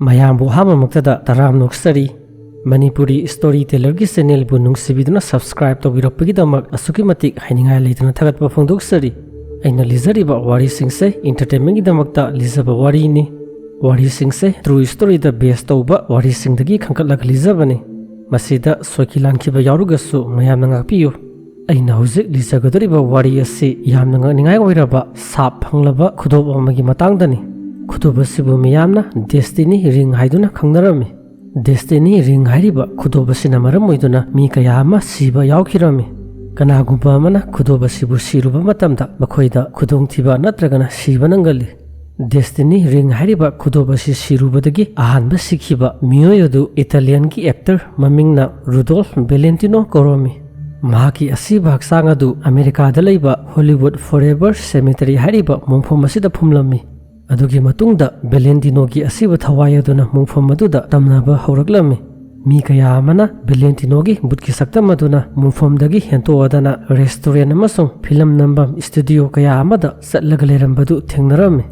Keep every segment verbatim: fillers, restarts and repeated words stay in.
ꯃꯌꯥꯝꯕꯨ ꯑꯍꯥꯟꯕꯃꯛꯇꯗ ꯇꯔꯥꯝꯅ ꯑꯣꯛꯆꯔꯤ꯫ Manipuri story ꯇꯦꯂꯔꯒꯤ ꯆꯦꯅꯦꯜꯕꯨ ꯅꯨꯡꯁꯤꯕꯤꯗꯨꯅ subscribe ꯇꯧꯕꯤꯔꯛꯄꯒꯤꯗꯃꯛ ꯑꯁꯨꯛꯀꯤ ꯃꯇꯤꯛ ꯍꯥꯏꯅꯤꯡꯉꯥꯏ ꯂꯩꯇꯅ ꯊꯥꯒꯠꯄ ꯐꯣꯡꯗꯣꯛꯆꯔꯤ꯫ ꯑꯩꯅ ꯂꯤꯖꯔꯤꯕ ꯋꯥꯔꯤꯁꯤꯡꯁꯦ ꯏꯟꯇꯔꯇꯦꯟꯃꯦꯟꯒꯤꯗꯃꯛꯇ ꯂꯤꯖꯕ ꯋꯥꯔꯤꯅꯤ꯫ ꯋꯥꯔꯤꯁꯤꯡꯁꯦ ꯇ꯭ꯔꯨ ꯁ꯭ꯇꯣꯔꯤꯗ ꯕꯦꯁ ꯇꯧꯕ ꯋꯥꯔꯤꯁꯤꯡꯗꯒꯤ ꯈꯟꯒꯠꯂꯒ ꯂꯤꯖꯕꯅꯤ꯫ ꯃꯁꯤꯗ ꯁꯣꯏꯈꯤ ꯂꯥꯟꯈꯤꯕ ꯌꯥꯎꯔꯒꯁꯨ ꯃꯌꯥꯝꯅ ꯉꯥꯛꯄꯤꯌꯨ꯫ ꯑꯩꯅ ꯍꯧꯖꯤꯛ ꯂꯤꯖꯒꯗꯧꯔꯤꯕ ꯋꯥꯔꯤ ꯑꯁꯤ ꯌꯥꯝꯅ ꯉꯛꯅꯤꯡꯉꯥꯏ ꯑꯣꯏꯔꯕ ꯁꯥꯞ ꯐꯪꯂꯕ ꯈꯨꯗꯣꯞ ꯑꯃꯒꯤ ꯃꯇꯥꯡꯗꯅꯤ꯫ ꯈꯨꯗꯣꯞ ꯑꯁꯤꯕꯨ ꯃꯤꯌꯥꯝꯅ ꯗꯦꯁꯇꯤꯅꯤ ꯔꯤꯡ ꯍꯥꯏꯗꯨꯅ ꯈꯪꯅꯔꯝꯃꯤ꯫ ꯗꯦꯁꯇꯤꯅꯤ ꯔꯤꯡ ꯍꯥꯏꯔꯤꯕ ꯈꯨꯗꯣꯞ ꯑꯁꯤꯅ ꯃꯔꯝ ꯑꯣꯏꯗꯨꯅ ꯃꯤ ꯀꯌꯥ ꯑꯃ ꯁꯤꯕ ꯌꯥꯎꯈꯤꯔꯝꯃꯤ꯫ ꯀꯅꯥꯒꯨꯝꯕ ꯑꯃꯅ ꯈꯨꯗꯣꯞ ꯑꯁꯤꯕꯨ ꯁꯤꯔꯨꯕ ꯃꯇꯝꯗ ꯃꯈꯣꯏꯗ ꯈꯨꯗꯣꯡꯊꯤꯕ ꯅꯠꯇ꯭ꯔꯒꯅ ꯁꯤꯕ ꯅꯪꯒꯜꯂꯤ꯫ ꯗꯦꯁꯇꯤꯅꯤ ꯔꯤꯡ ꯍꯥꯏꯔꯤꯕ ꯈꯨꯗꯣꯞ ꯑꯁꯤ ꯁꯤꯔꯨꯕꯗꯒꯤ ꯑꯍꯥꯟꯕ ꯁꯤꯈꯤꯕ ꯃꯤꯑꯣꯏ ꯑꯗꯨ ꯏꯇꯥꯂꯤꯌꯟꯒꯤ ꯑꯦꯛꯇꯔ ꯃꯃꯤꯡꯅ ꯔꯨꯗꯣꯜꯐ ꯚꯦꯂꯦꯟꯇꯤꯅꯣ ꯀꯧꯔꯝꯃꯤ꯫ ꯃꯍꯥꯛꯀꯤ ꯑꯁꯤꯕ ꯍꯛꯆꯥꯡ ꯑꯗꯨ ꯑꯃꯦꯔꯤꯀꯥꯗ ꯂꯩꯕ ꯍꯣꯂꯤꯋꯨꯗ ꯐꯣꯔꯦꯚꯔ ꯁꯦꯃꯤꯇꯔꯤ ꯍꯥꯏꯔꯤꯕ ꯃꯣꯡꯐꯝ ꯑꯁꯤꯗ ꯐꯨꯝꯂꯝꯃꯤ꯫ ꯑꯗꯨꯒꯤ ꯃꯇꯨꯡꯗ ꯚꯦꯂꯦꯟꯇꯤꯅꯣꯒꯤ ꯑꯁꯤꯕ ꯊꯋꯥꯏ ꯑꯗꯨꯅ ꯃꯣꯡꯐꯝ ꯑꯗꯨꯗ ꯇꯝꯅꯕ ꯍꯧꯔꯛꯂꯝꯃꯤ꯫ ꯃꯤ ꯀꯌꯥ ꯑꯃꯅ ꯚꯦꯂꯦꯟꯇꯤꯅꯣꯒꯤ ꯕꯨꯠꯀꯤ ꯁꯛꯇꯝ ꯑꯗꯨꯅ ꯃꯣꯡꯐꯝꯗꯒꯤ ꯍꯦꯟꯇꯣꯛꯑꯗꯅ ꯔꯦꯁꯇꯨꯔꯦꯟ ꯑꯃꯁꯨꯡ ꯐꯤꯂꯝ ꯅꯝꯐꯝ ꯁ꯭ꯇꯨꯗꯤꯑꯣ ꯀꯌꯥ ꯑꯃꯗ ꯆꯠꯂꯒ ꯂꯩꯔꯝꯕꯗꯨ ꯊꯦꯡꯅꯔꯝꯃꯤ꯫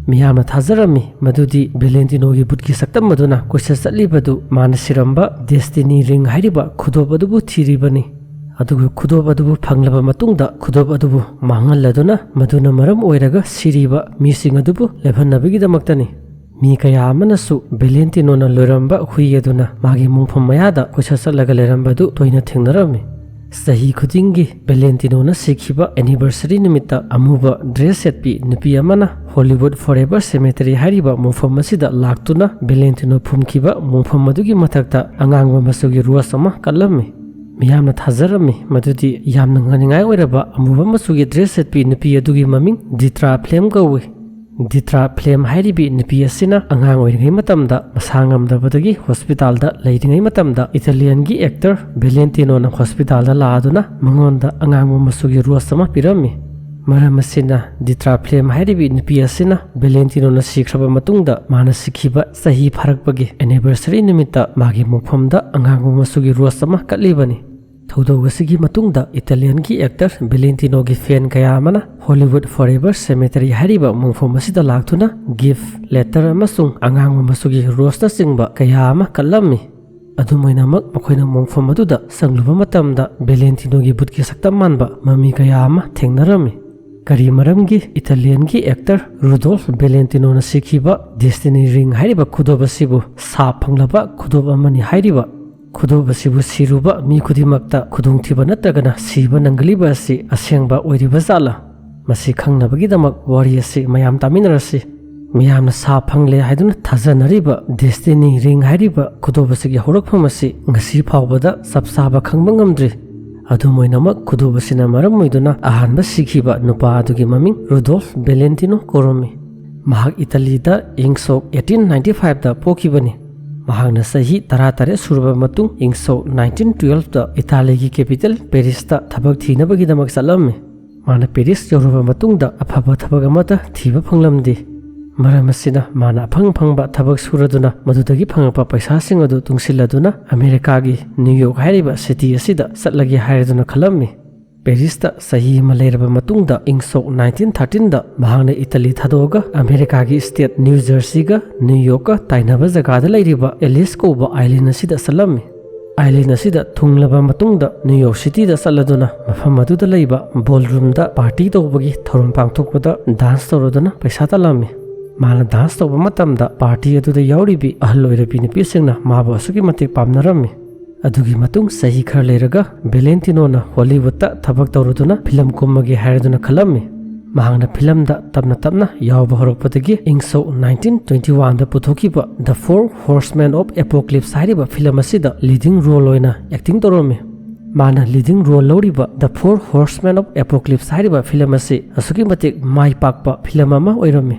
ꯃꯤꯌꯥꯝꯅ ꯊꯥꯖꯔꯝꯃꯤ ꯃꯗꯨꯗꯤ ꯚꯦꯂꯦꯟꯇꯤꯅꯣꯒꯤ ꯕꯨꯠꯀꯤ ꯁꯛꯇꯝ ꯑꯗꯨꯅ ꯀꯣꯏꯆꯠ ꯆꯠꯂꯤꯕꯗꯨ ꯃꯥꯅ ꯁꯤꯔꯝꯕ ꯗꯦꯁꯇꯤꯅꯤ ꯔꯤꯡ ꯍꯥꯏꯔꯤꯕ ꯈꯨꯗꯣꯞ ꯑꯗꯨꯕꯨ ꯊꯤꯔꯤꯕꯅꯤ꯫ ꯑꯗꯨꯒ ꯈꯨꯗꯣꯞ ꯑꯗꯨꯕꯨ ꯐꯪꯂꯕ ꯃꯇꯨꯡꯗ ꯈꯨꯗꯣꯞ ꯑꯗꯨꯕꯨ ꯃꯥꯡꯍꯜꯂꯗꯨꯅ ꯃꯗꯨꯅ ꯃꯔꯝ ꯑꯣꯏꯔꯒ ꯁꯤꯔꯤꯕ ꯃꯤꯁꯤꯡ ꯑꯗꯨꯕꯨ ꯂꯦꯞꯍꯟꯅꯕꯒꯤꯗꯃꯛꯇꯅꯤ꯫ ꯃꯤ ꯀꯌꯥ ꯑꯃꯅꯁꯨ ꯚꯦꯂꯦꯟꯇꯤꯅꯣꯅ ꯂꯣꯏꯔꯝꯕ ꯍꯨꯏ ꯑꯗꯨꯅ ꯃꯥꯒꯤ ꯃꯣꯡꯐꯝ ꯃꯌꯥꯗ ꯀꯣꯏꯆꯠ ꯆꯠꯂꯒ ꯂꯩꯔꯝꯕꯗꯨ ꯇꯣꯏꯅ ꯊꯦꯡꯅꯔꯝꯃꯤ꯫ ꯆꯍꯤ ꯈꯨꯗꯤꯡꯒꯤ ꯚꯦꯂꯦꯟꯇꯤꯅꯣꯅ ꯁꯤꯈꯤꯕ ꯑꯦꯅꯤꯚꯔꯁꯔꯤ ꯅꯨꯃꯤꯠꯇ ꯑꯃꯨꯕ ꯗ꯭ꯔꯦꯁ ꯁꯦꯠꯄꯤ ꯅꯨꯄꯤ ꯑꯃꯅ ꯍꯣꯂꯤꯋꯨꯗ ꯐꯣꯔꯦꯚꯔ ꯁꯦꯃꯤꯇꯔꯤ ꯍꯥꯏꯔꯤꯕ ꯃꯣꯡꯐꯝ ꯑꯁꯤꯗ ꯂꯥꯛꯇꯨꯅ ꯚꯦꯂꯦꯟꯇꯤꯅꯣ ꯐꯨꯝꯈꯤꯕ ꯃꯣꯡꯐꯝ ꯑꯗꯨꯒꯤ ꯃꯊꯛꯇ ꯑꯉꯥꯡꯕ ꯃꯆꯨꯒꯤ ꯔꯣꯁ ꯑꯃ ꯀꯠꯂꯝꯃꯤ꯫ ꯃꯤꯌꯥꯝꯅ ꯊꯥꯖꯔꯝꯃꯤ ꯃꯗꯨꯗꯤ ꯌꯥꯝꯅ ꯉꯛꯅꯤꯡꯉꯥꯏ ꯑꯣꯏꯔꯕ ꯑꯃꯨꯕ ꯃꯆꯨꯒꯤ ꯗ꯭ꯔꯦꯁ ꯁꯦꯠꯄꯤ ꯅꯨꯄꯤ ꯑꯗꯨꯒꯤ ꯃꯃꯤꯡ ꯗꯤꯇ꯭ꯔꯥ ꯐ꯭ꯂꯦꯝ ꯀꯧꯏ꯫ ꯗꯤꯇ꯭ꯔꯥ ꯐ꯭ꯂꯦꯝ ꯍꯥꯏꯔꯤꯕꯤ ꯅꯨꯄꯤ ꯑꯁꯤꯅ ꯑꯉꯥꯡ ꯑꯣꯏꯔꯤꯉꯩ ꯃꯇꯝꯗ ꯃꯁꯥ ꯉꯝꯗꯕꯗꯒꯤ ꯍꯣꯁꯄꯤꯇꯥꯜꯗ ꯂꯩꯔꯤꯉꯩ ꯃꯇꯝꯗ ꯏꯇꯥꯂꯤꯌꯟꯒꯤ ꯑꯦꯛꯇꯔ ꯚꯦꯂꯦꯟꯇꯤꯅꯣꯅ ꯍꯣꯁꯄꯤꯇꯥꯜꯗ ꯂꯥꯛꯑꯗꯨꯅ ꯃꯉꯣꯟꯗ ꯑꯉꯥꯡꯕ ꯃꯆꯨꯒꯤ ꯔꯣꯁ ꯑꯃ ꯄꯤꯔꯝꯃꯤ꯫ ꯃꯔꯝ ꯑꯁꯤꯅ ꯗꯤꯇ꯭ꯔꯥ ꯐ꯭ꯂꯦꯝ ꯍꯥꯏꯔꯤꯕꯤ ꯅꯨꯄꯤ ꯑꯁꯤꯅ ꯚꯦꯂꯦꯟꯇꯤꯅꯣꯅ ꯁꯤꯈ꯭ꯔꯕ ꯃꯇꯨꯡꯗ ꯃꯥꯅ ꯁꯤꯈꯤꯕ ꯆꯍꯤ ꯐꯥꯔꯛꯄꯒꯤ ꯑꯦꯅꯤꯚꯔꯁꯔꯤ ꯅꯨꯃꯤꯠꯇ ꯃꯥꯒꯤ ꯃꯣꯡꯐꯝꯗ ꯑꯉꯥꯡꯕ ꯃꯆꯨꯒꯤ ꯔꯣꯁ ꯑꯃ ꯀꯠꯂꯤꯕꯅꯤ꯫ ꯊꯧꯗꯣꯛ ꯑꯁꯤꯒꯤ ꯃꯇꯨꯡꯗ ꯏꯇꯥꯂꯤꯌꯟꯒꯤ ꯑꯦꯛꯇꯔ ꯚꯦꯂꯦꯟꯇꯤꯅꯣꯒꯤ ꯐꯦꯟ ꯀꯌꯥ ꯑꯃꯅ Hollywood Forever Cemetery ꯍꯥꯏꯔꯤꯕ ꯃꯣꯡꯐꯝ ꯑꯁꯤꯗ ꯂꯥꯛꯇꯨꯅ ꯒꯤꯐ, ꯂꯦꯇꯔ ꯑꯃꯁꯨꯡ ꯑꯉꯥꯡꯕ ꯃꯆꯨꯒꯤ ꯔꯣꯁꯅꯆꯤꯡꯕ ꯀꯌꯥ ꯑꯃ ꯀꯠꯂꯝꯃꯤ꯫ ꯑꯗꯨꯝ ꯑꯣꯏꯅꯃꯛ, ꯃꯈꯣꯏꯅ ꯃꯣꯡꯐꯝ ꯑꯗꯨꯗ ꯆꯪꯂꯨꯕ ꯃꯇꯝꯗ ꯚꯦꯂꯦꯟꯇꯤꯅꯣꯒꯤ ꯕꯨꯠꯀꯤ ꯁꯛꯇꯝ ꯃꯥꯟꯕ ꯃꯃꯤ ꯀꯌꯥ ꯑꯃ ꯊꯦꯡꯅꯔꯝꯃꯤ꯫ ꯀꯔꯤ ꯃꯔꯝꯒꯤ ꯏꯇꯥꯂꯤꯌꯟꯒꯤ ꯑꯦꯛꯇꯔ ꯔꯨꯗꯣꯜꯐ ꯚꯦꯂꯦꯟꯇꯤꯅꯣꯅ ꯁꯤꯈꯤꯕ ꯗꯦꯁꯇꯤꯅꯤ ꯔꯤꯡ ꯍꯥꯏꯔꯤꯕ ꯈꯨꯗꯣꯞ ꯑꯁꯤꯕꯨ ꯁꯥꯞ ꯐꯪꯂꯕ ꯈꯨꯗꯣꯞ ꯑꯃꯅꯤ ꯍꯥꯏꯔꯤꯕ? ꯈꯨꯗꯣꯞ ꯑꯁꯤꯕꯨ ꯁꯤꯔꯨꯕ ꯃꯤ ꯈꯨꯗꯤꯡꯃꯛꯇ ꯈꯨꯗꯣꯡꯊꯤꯕ ꯅꯠꯇ꯭ꯔꯒꯅ ꯁꯤꯕ ꯅꯪꯒꯂꯤꯕ ꯑꯁꯤ ꯑꯁꯦꯡꯕ ꯑꯣꯏꯔꯤꯕ ꯖꯥꯠꯂꯥ? ꯃꯁꯤ ꯈꯪꯅꯕꯒꯤꯗꯃꯛ ꯋꯥꯔꯤ ꯑꯁꯤ ꯃꯌꯥꯝ ꯇꯥꯃꯤꯟꯅꯔꯁꯤ꯫ ꯃꯤꯌꯥꯝꯅ ꯁꯥꯞ ꯐꯪꯂꯦ ꯍꯥꯏꯗꯨꯅ ꯊꯥꯖꯅꯔꯤꯕ ꯗꯦꯁꯇꯤꯅꯤ ꯔꯤꯡ ꯍꯥꯏꯔꯤꯕ ꯈꯨꯗꯣꯞ ꯑꯁꯤꯒꯤ ꯍꯧꯔꯛꯐꯝ ꯑꯁꯤ ꯉꯁꯤ ꯐꯥꯎꯕꯗ ꯆꯞ ꯆꯥꯕ ꯈꯪꯕ ꯉꯝꯗ꯭ꯔꯤ꯫ ꯑꯗꯨꯝ ꯑꯣꯏꯅꯃꯛ, ꯈꯨꯗꯣꯞ ꯑꯁꯤꯅ ꯃꯔꯝ ꯑꯣꯏꯗꯨꯅ ꯑꯍꯥꯟꯕ ꯁꯤꯈꯤꯕ ꯅꯨꯄꯥ ꯑꯗꯨꯒꯤ ꯃꯃꯤꯡ ꯔꯨꯗꯣꯜꯐ ꯚꯦꯂꯦꯟꯇꯤꯅꯣ ꯀꯧꯔꯝꯃꯤ꯫ ꯃꯍꯥꯛ ꯏꯇꯥꯂꯤꯗ ꯏꯪ ꯁꯣꯛ eighteen ninety five ꯗ ꯄꯣꯛꯈꯤꯕꯅꯤ꯫ ꯃꯍꯥꯛꯅ ꯆꯍꯤ ꯇꯔꯥꯇꯔꯦꯠ ꯁꯨꯔꯕ ꯃꯇꯨꯡ ꯏꯪ ꯁꯣꯛ nineteen twelve ꯗ ꯏꯇꯥꯂꯤꯒꯤ ꯀꯦꯄꯤꯇꯦꯜ ꯄꯦꯔꯤꯁꯇ ꯊꯕꯛ ꯊꯤꯅꯕꯒꯤꯗꯃꯛ ꯆꯠꯂꯝꯃꯤ꯫ ꯃꯥꯅ ꯄꯦꯔꯤꯁ ꯌꯧꯔꯕ ꯃꯇꯨꯡꯗ ꯑꯐꯕ ꯊꯕꯛ ꯑꯃꯠꯇ ꯊꯤꯕ ꯐꯪꯂꯝꯗꯦ꯫ ꯃꯔꯝ ꯑꯁꯤꯅ, ꯃꯥꯅ ꯑꯐꯪ ꯑꯐꯪꯕ ꯊꯕꯛ ꯁꯨꯔꯗꯨꯅ ꯃꯗꯨꯗꯒꯤ ꯐꯪꯂꯛꯄ ꯄꯩꯁꯥꯁꯤꯡ ꯑꯗꯨ ꯇꯨꯡꯁꯤꯜꯂꯗꯨꯅ ꯑꯃꯦꯔꯤꯀꯥꯒꯤ ꯅ꯭ꯌꯨ ꯌꯣꯔꯛ ꯍꯥꯏꯔꯤꯕ ꯁꯤꯇꯤ ꯑꯁꯤꯗ ꯆꯠꯂꯒꯦ ꯍꯥꯏꯔꯗꯨꯅ ꯈꯜꯂꯝꯃꯤ꯫ ꯄꯦꯔꯤꯁꯇ ꯆꯍꯤ ꯑꯃ ꯂꯩꯔꯕ ꯃꯇꯨꯡꯗ ꯏꯪ ꯁꯣꯛ nineteen thirteen ꯗ ꯃꯍꯥꯛꯅ ꯏꯇꯥꯂꯤ ꯊꯥꯗꯣꯛꯑꯒ ꯑꯃꯦꯔꯤꯀꯥꯒꯤ ꯁ꯭ꯇꯦꯠ ꯅ꯭ꯌꯨ ꯖꯔꯁꯤꯒ ꯅ꯭ꯌꯨ ꯌꯣꯔꯛꯀ ꯇꯥꯏꯅꯕ ꯖꯒꯥꯗ ꯂꯩꯔꯤꯕ ꯑꯦꯂꯤꯁ ꯀꯧꯕ ꯑꯥꯏꯂꯦꯟ ꯑꯁꯤꯗ ꯆꯠꯂꯝꯃꯤ꯫ ꯑꯥꯏꯂꯦꯟ ꯑꯁꯤꯗ ꯊꯨꯡꯂꯕ ꯃꯇꯨꯡꯗ ꯅ꯭ꯌꯨ ꯌꯣꯔꯛ ꯁꯤꯇꯤꯗ ꯆꯠꯂꯗꯨꯅ ꯃꯐꯝ ꯑꯗꯨꯗ ꯂꯩꯕ ꯕꯣꯜꯔꯨꯝꯗ ꯄꯥꯔꯇꯤ ꯇꯧꯕꯒꯤ ꯊꯧꯔꯝ ꯄꯥꯡꯊꯣꯛꯄꯗ ꯗꯥꯟꯁ ꯇꯧꯔꯗꯨꯅ ꯄꯩꯁꯥ ꯇꯥꯜꯂꯝꯃꯤ꯫ ꯃꯥꯅ ꯗꯥꯟꯁ ꯇꯧꯕ ꯃꯇꯝꯗ ꯄꯥꯔꯇꯤ ꯑꯗꯨꯗ ꯌꯥꯎꯔꯤꯕꯤ ꯑꯍꯜ ꯑꯣꯏꯔꯕꯤ ꯅꯨꯄꯤꯁꯤꯡꯅ ꯃꯥꯕꯨ ꯑꯁꯨꯛꯀꯤ ꯃꯇꯤꯛ ꯄꯥꯝꯅꯔꯝꯃꯤ꯫ ꯑꯗꯨꯒꯤ ꯃꯇꯨꯡ ꯆꯍꯤ ꯈꯔ ꯂꯩꯔꯒ ꯚꯦꯂꯦꯟꯇꯤꯅꯣꯅ ꯍꯣꯂꯤꯋꯨꯗꯇ ꯊꯕꯛ ꯇꯧꯔꯗꯨꯅ ꯐꯤꯂꯝ ꯀꯨꯝꯃꯒꯦ ꯍꯥꯏꯔꯗꯨꯅ ꯈꯜꯂꯝꯃꯤ꯫ ꯃꯍꯥꯛꯅ ꯐꯤꯂꯝꯗ ꯇꯞꯅ ꯇꯞꯅ ꯌꯥꯎꯕ ꯍꯧꯔꯛꯄꯗꯒꯤ ꯏꯪ ꯁꯣꯛ nineteen twenty one ꯗ ꯄꯨꯊꯣꯛꯈꯤꯕ The Four Horsemen of Apocalypse ꯍꯥꯏꯔꯤꯕ ꯐꯤꯂꯝ ꯑꯁꯤꯗ ꯂꯤꯗꯤꯡ ꯔꯣꯜ ꯑꯣꯏꯅ ꯑꯦꯛꯇꯤꯡ ꯇꯧꯔꯝꯃꯤ꯫ ꯃꯥꯅ ꯂꯤꯗꯤꯡ ꯔꯣꯜ ꯂꯧꯔꯤꯕ The Four Horsemen of Apocalypse ꯍꯥꯏꯔꯤꯕ ꯐꯤꯂꯝ ꯑꯁꯤ ꯑꯁꯨꯛꯀꯤ ꯃꯇꯤꯛ ꯃꯥꯏ ꯄꯥꯛꯄ ꯐꯤꯂꯝ ꯑꯃ ꯑꯣꯏꯔꯝꯃꯤ꯫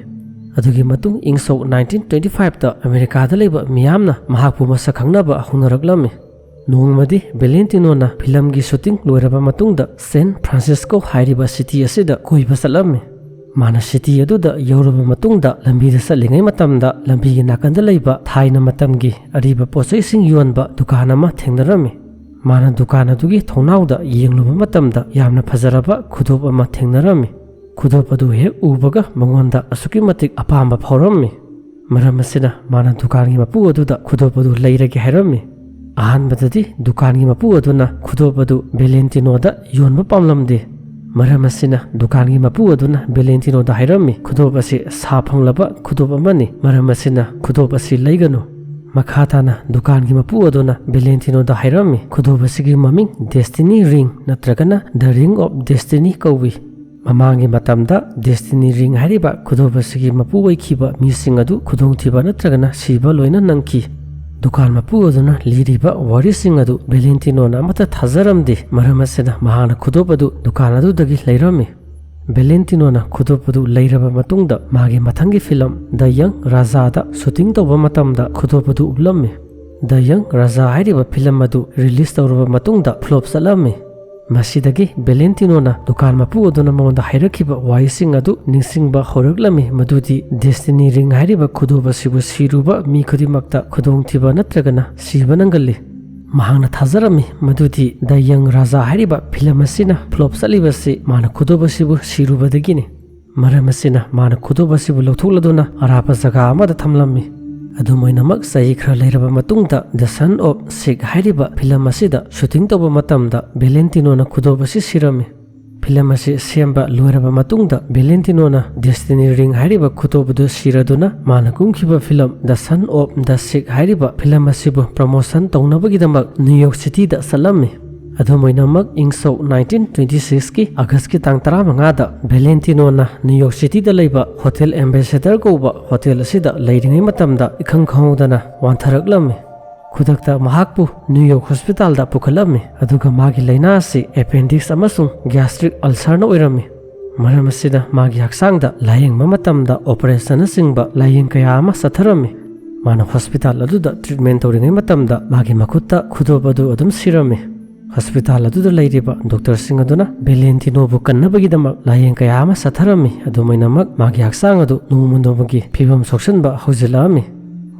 ꯑꯗꯨꯒꯤ ꯃꯇꯨꯡ ꯏꯪ ꯁꯣꯛ nineteen twenty five ꯇ ꯑꯃꯦꯔꯤꯀꯥꯗ ꯂꯩꯕ ꯃꯤꯌꯥꯝꯅ ꯃꯍꯥꯛꯄꯨ ꯃꯁꯛ ꯈꯪꯅꯕ ꯍꯧꯅꯔꯛꯂꯝꯃꯤ꯫ ꯅꯣꯡꯃꯗꯤ ꯚꯦꯂꯦꯟꯇꯤꯅꯣꯅ ꯐꯤꯂꯝꯒꯤ ꯁꯨꯇꯤꯡ ꯂꯣꯏꯔꯕ ꯃꯇꯨꯡꯗ ꯁꯦꯟ ꯐ꯭ꯔꯥꯟꯁꯤꯁꯀꯣ ꯍꯥꯏꯔꯤꯕ ꯁꯤꯇꯤ ꯑꯁꯤꯗ ꯀꯣꯏꯕ ꯆꯠꯂꯝꯃꯤ꯫ ꯃꯥꯅ ꯁꯤꯇꯤ ꯑꯗꯨꯗ ꯌꯧꯔꯕ ꯃꯇꯨꯡꯗ ꯂꯝꯕꯤꯗ ꯆꯠꯂꯤꯉꯩ ꯃꯇꯝꯗ ꯂꯝꯕꯤꯒꯤ ꯅꯥꯀꯟꯗ ꯂꯩꯕ ꯊꯥꯏꯅ ꯃꯇꯝꯒꯤ ꯑꯔꯤꯕ ꯄꯣꯠꯆꯩꯁꯤꯡ ꯌꯣꯟꯕ ꯗꯨꯀꯥꯟ ꯑꯃ ꯊꯦꯡꯅꯔꯝꯃꯤ꯫ ꯃꯥꯅ ꯗꯨꯀꯥꯟ ꯑꯗꯨꯒꯤ ꯊꯣꯡꯅꯥꯎꯗ ꯌꯦꯡꯂꯨꯕ ꯃꯇꯝꯗ ꯌꯥꯝꯅ ꯐꯖꯔꯕ ꯈꯨꯗꯣꯞ ꯑꯃ ꯊꯦꯡꯅꯔꯝꯃꯤ꯫ ꯈꯨꯗꯣꯞ ꯑꯗꯨ ꯍꯦꯛ ꯎꯕꯒ ꯃꯉꯣꯟꯗ ꯑꯁꯨꯛꯀꯤ ꯃꯇꯤꯛ ꯑꯄꯥꯝꯕ ꯐꯥꯎꯔꯝꯃꯤ꯫ ꯃꯔꯝ ꯑꯁꯤꯅ ꯃꯥꯅ ꯗꯨꯀꯥꯟꯒꯤ ꯃꯄꯨ ꯑꯗꯨꯗ ꯈꯨꯗꯣꯞ ꯑꯗꯨ ꯂꯩꯔꯒꯦ ꯍꯥꯏꯔꯝꯃꯤ꯫ ꯑꯍꯥꯟꯕꯗꯗꯤ ꯗꯨꯀꯥꯟꯒꯤ ꯃꯄꯨ ꯑꯗꯨꯅ ꯈꯨꯗꯣꯞ ꯑꯗꯨ ꯚꯦꯂꯦꯟꯇꯤꯅꯣꯗ ꯌꯣꯟꯕ ꯄꯥꯝꯂꯝꯗꯦ꯫ ꯃꯔꯝ ꯑꯁꯤꯅ ꯗꯨꯀꯥꯟꯒꯤ ꯃꯄꯨ ꯑꯗꯨꯅ ꯚꯦꯂꯦꯟꯇꯤꯅꯣꯗ ꯍꯥꯏꯔꯝꯃꯤ, "ꯈꯨꯗꯣꯞ ꯑꯁꯤ ꯁꯥ ꯐꯪꯂꯕ ꯈꯨꯗꯣꯞ ꯑꯃꯅꯤ, ꯃꯔꯝ ꯑꯁꯤꯅ ꯈꯨꯗꯣꯞ ꯑꯁꯤ ꯂꯩꯒꯅꯨ"꯫ ꯃꯈꯥ ꯇꯥꯅ ꯗꯨꯀꯥꯟꯒꯤ ꯃꯄꯨ ꯑꯗꯨꯅ ꯚꯦꯂꯦꯟꯇꯤꯅꯣꯗ ꯍꯥꯏꯔꯝꯃꯤ, "ꯈꯨꯗꯣꯞ ꯑꯁꯤꯒꯤ ꯃꯃꯤꯡ Destiny Ring ꯅꯠꯇ꯭ꯔꯒꯅ The Ring of Destiny ꯀꯧꯏ꯫ ꯃꯃꯥꯡꯒꯤ ꯃꯇꯝꯗ Destiny Ring ꯍꯥꯏꯔꯤꯕ ꯈꯨꯗꯣꯞ ꯑꯁꯤꯒꯤ ꯃꯄꯨ ꯑꯣꯏꯈꯤꯕ ꯃꯤꯁꯤꯡ ꯑꯗꯨ ꯈꯨꯗꯣꯡꯊꯤꯕ ꯅꯠꯇ꯭ꯔꯒꯅ ꯁꯤꯕ ꯂꯣꯏꯅ ꯅꯪꯈꯤ"꯫ ꯗꯨꯀꯥꯟ ꯃꯄꯨ ꯑꯗꯨꯅ ꯂꯤꯔꯤꯕ ꯋꯥꯔꯤꯁꯤꯡ ꯑꯗꯨ ꯚꯦꯂꯦꯟꯇꯤꯅꯣꯅ ꯑꯃꯠꯇ ꯊꯥꯖꯔꯝꯗꯦ꯫ ꯃꯔꯝ ꯑꯁꯤꯅ ꯃꯍꯥꯛꯅ ꯈꯨꯗꯣꯞ ꯑꯗꯨ ꯗꯨꯀꯥꯟ ꯑꯗꯨꯗꯒꯤ ꯂꯩꯔꯝꯃꯤ꯫ ꯚꯦꯂꯦꯟꯇꯤꯅꯣꯅ ꯈꯨꯗꯣꯞ ꯑꯗꯨ ꯂꯩꯔꯕ ꯃꯇꯨꯡꯗ ꯃꯥꯒꯤ ꯃꯊꯪꯒꯤ ꯐꯤꯂꯝ The Young Rajaꯗ ꯁꯨꯇꯤꯡ ꯇꯧꯕ ꯃꯇꯝꯗ ꯈꯨꯗꯣꯞ ꯑꯗꯨ ꯎꯠꯂꯝꯃꯤ꯫ The Young Raja ꯍꯥꯏꯔꯤꯕ ꯐꯤꯂꯝ ꯑꯗꯨ ꯔꯤꯂꯤꯁ ꯇꯧꯔꯕ ꯃꯇꯨꯡꯗ ꯐ꯭ꯂꯣꯞ ꯆꯠꯂꯝꯃꯤ꯫ ꯃꯁꯤꯗꯒꯤ ꯚꯦꯂꯦꯟꯇꯤꯅꯣꯅ ꯗꯨꯀꯥꯟ ꯃꯄꯨ ꯑꯗꯨꯅ ꯃꯉꯣꯟꯗ ꯍꯥꯏꯔꯛꯈꯤꯕ ꯋꯥꯍꯩꯁꯤꯡ ꯑꯗꯨ ꯅꯤꯡꯁꯤꯡꯕ ꯍꯧꯔꯛꯂꯝꯃꯤ, ꯃꯗꯨꯗꯤ Destiny Ring ꯍꯥꯏꯔꯤꯕ ꯈꯨꯗꯣꯞ ꯑꯁꯤꯕꯨ ꯁꯤꯔꯨꯕ ꯃꯤ ꯈꯨꯗꯤꯡꯃꯛꯇ ꯈꯨꯗꯣꯡꯊꯤꯕ ꯅꯠꯇ꯭ꯔꯒꯅ ꯁꯤꯕ ꯅꯪꯒꯜꯂꯤ꯫ ꯃꯍꯥꯛꯅ ꯊꯥꯖꯔꯝꯃꯤ ꯃꯗꯨꯗꯤ The Young Raja ꯍꯥꯏꯔꯤꯕ ꯐꯤꯂꯝ ꯑꯁꯤꯅ ꯐ꯭ꯂꯣꯞ ꯆꯠꯂꯤꯕꯁꯤ ꯃꯥꯅ ꯈꯨꯗꯣꯞ ꯑꯁꯤꯕꯨ ꯁꯤꯔꯨꯕꯗꯒꯤꯅꯤ꯫ ꯃꯔꯝ ꯑꯁꯤꯅ ꯃꯥꯅ ꯈꯨꯗꯣꯞ ꯑꯁꯤꯕꯨ ꯂꯧꯊꯣꯛꯂꯗꯨꯅ ꯑꯔꯥꯞꯄ ꯖꯒꯥ ꯑꯃꯗ ꯊꯝꯂꯝꯃꯤ꯫ ꯑꯗꯨꯝ ꯑꯣꯏꯅꯃꯛ, ꯆꯍꯤ ꯈꯔ ꯂꯩꯔꯕ ꯃꯇꯨꯡꯗ The Son of Sikh ꯍꯥꯏꯔꯤꯕ ꯐꯤꯂꯝ ꯑꯁꯤꯗ ꯁꯨꯇꯤꯡ ꯇꯧꯕ ꯃꯇꯝꯗ ꯚꯦꯂꯦꯟꯇꯤꯅꯣꯅ ꯈꯨꯗꯣꯞ ꯑꯁꯤ ꯁꯤꯔꯝꯃꯤ꯫ ꯐꯤꯂꯝ ꯑꯁꯤ ꯁꯦꯝꯕ ꯂꯣꯏꯔꯕ ꯃꯇꯨꯡꯗ ꯚꯦꯂꯦꯟꯇꯤꯅꯣꯅ Destiny Ring ꯍꯥꯏꯔꯤꯕ ꯈꯨꯗꯣꯞ ꯑꯗꯨ ꯁꯤꯔꯗꯨꯅ ꯃꯥꯅ ꯀꯨꯝꯈꯤꯕ film The Son of the Sikh ꯍꯥꯏꯔꯤꯕ ꯐꯤꯂꯝ ꯑꯁꯤꯕꯨ ꯄ꯭ꯔꯃꯣꯁꯟ ꯇꯧꯅꯕꯒꯤꯗꯃꯛ ꯅ꯭ꯌꯨ ꯌꯣꯔꯛ ꯁꯤꯇꯤꯗ ꯆꯠꯂꯝꯃꯤ꯫ ꯑꯗꯨꯝ ꯑꯣꯏꯅꯃꯛ, ꯏꯪ ꯁꯣꯛ nineteen twenty sixꯀꯤ ꯑꯥꯒꯁꯀꯤ ꯇꯥꯡ ꯇꯔꯥꯃꯉꯥꯗ ꯚꯦꯂꯦꯟꯇꯤꯅꯣꯅ ꯅ꯭ꯌꯨ ꯌꯣꯔꯛ ꯁꯤꯇꯤꯗ ꯂꯩꯕ ꯍꯣꯇꯦꯜ ꯑꯦꯝꯕꯦꯁꯦꯗꯔ ꯀꯧꯕ ꯍꯣꯇꯦꯜ ꯑꯁꯤꯗ ꯂꯩꯔꯤꯉꯩ ꯃꯇꯝꯗ ꯏꯈꯪ ꯈꯪꯍꯧꯗꯅ ꯋꯥꯟꯊꯔꯛꯂꯝꯃꯤ꯫ ꯈꯨꯗꯛꯇ ꯃꯍꯥꯛꯄꯨ ꯅ꯭ꯌꯨ ꯌꯣꯔꯛ ꯍꯣꯁꯄꯤꯇꯥꯜꯗ ꯄꯨꯈꯠꯂꯝꯃꯤ, ꯑꯗꯨꯒ ꯃꯥꯒꯤ ꯂꯥꯏꯅꯥ ꯑꯁꯤ ꯑꯦꯄꯦꯟꯗꯤꯛꯁ ꯑꯃꯁꯨꯡ ꯒ꯭ꯌꯥꯁꯇ꯭ꯔꯤꯛ ꯑꯜꯁꯔꯅ ꯑꯣꯏꯔꯝꯃꯤ꯫ ꯃꯔꯝ ꯑꯁꯤꯅ ꯃꯥꯒꯤ ꯍꯛꯆꯥꯡꯗ ꯂꯥꯌꯦꯡꯕ ꯃꯇꯝꯗ ꯑꯣꯄꯔꯦꯁꯟꯅꯆꯤꯡꯕ ꯂꯥꯌꯦꯡ ꯀꯌꯥ ꯑꯃ ꯆꯠꯊꯔꯝꯃꯤ꯫ ꯃꯥꯅ ꯍꯣꯁꯄꯤꯇꯥꯜ ꯑꯗꯨꯗ ꯇ꯭ꯔꯤꯠꯃꯦꯟ ꯇꯧꯔꯤꯉꯩ ꯃꯇꯝꯗ ꯃꯥꯒꯤ ꯃꯈꯨꯠꯇ ꯈꯨꯗꯣꯞ ꯑꯗꯨ ꯑꯗꯨꯝ ꯁꯤꯔꯝꯃꯤ꯫ ꯍꯣꯁꯄꯤꯇꯥꯜ ꯑꯗꯨꯗ ꯂꯩꯔꯤꯕ ꯗꯣꯛꯇꯔꯁꯤꯡ ꯑꯗꯨꯅ ꯚꯦꯂꯦꯟꯇꯤꯅꯣꯕꯨ ꯀꯟꯅꯕꯒꯤꯗꯃꯛ ꯂꯥꯌꯦꯡ ꯀꯌꯥ ꯑꯃ ꯆꯠꯊꯔꯝꯃꯤ꯫ ꯑꯗꯨꯝ ꯑꯣꯏꯅꯃꯛ, ꯃꯥꯒꯤ ꯍꯛꯆꯥꯡ ꯑꯗꯨ ꯅꯣꯡꯃ ꯅꯣꯡꯃꯒꯤ ꯐꯤꯕꯝ ꯁꯣꯛꯆꯟꯕ ꯍꯧꯖꯤꯜꯂꯛꯑꯝꯃꯤ꯫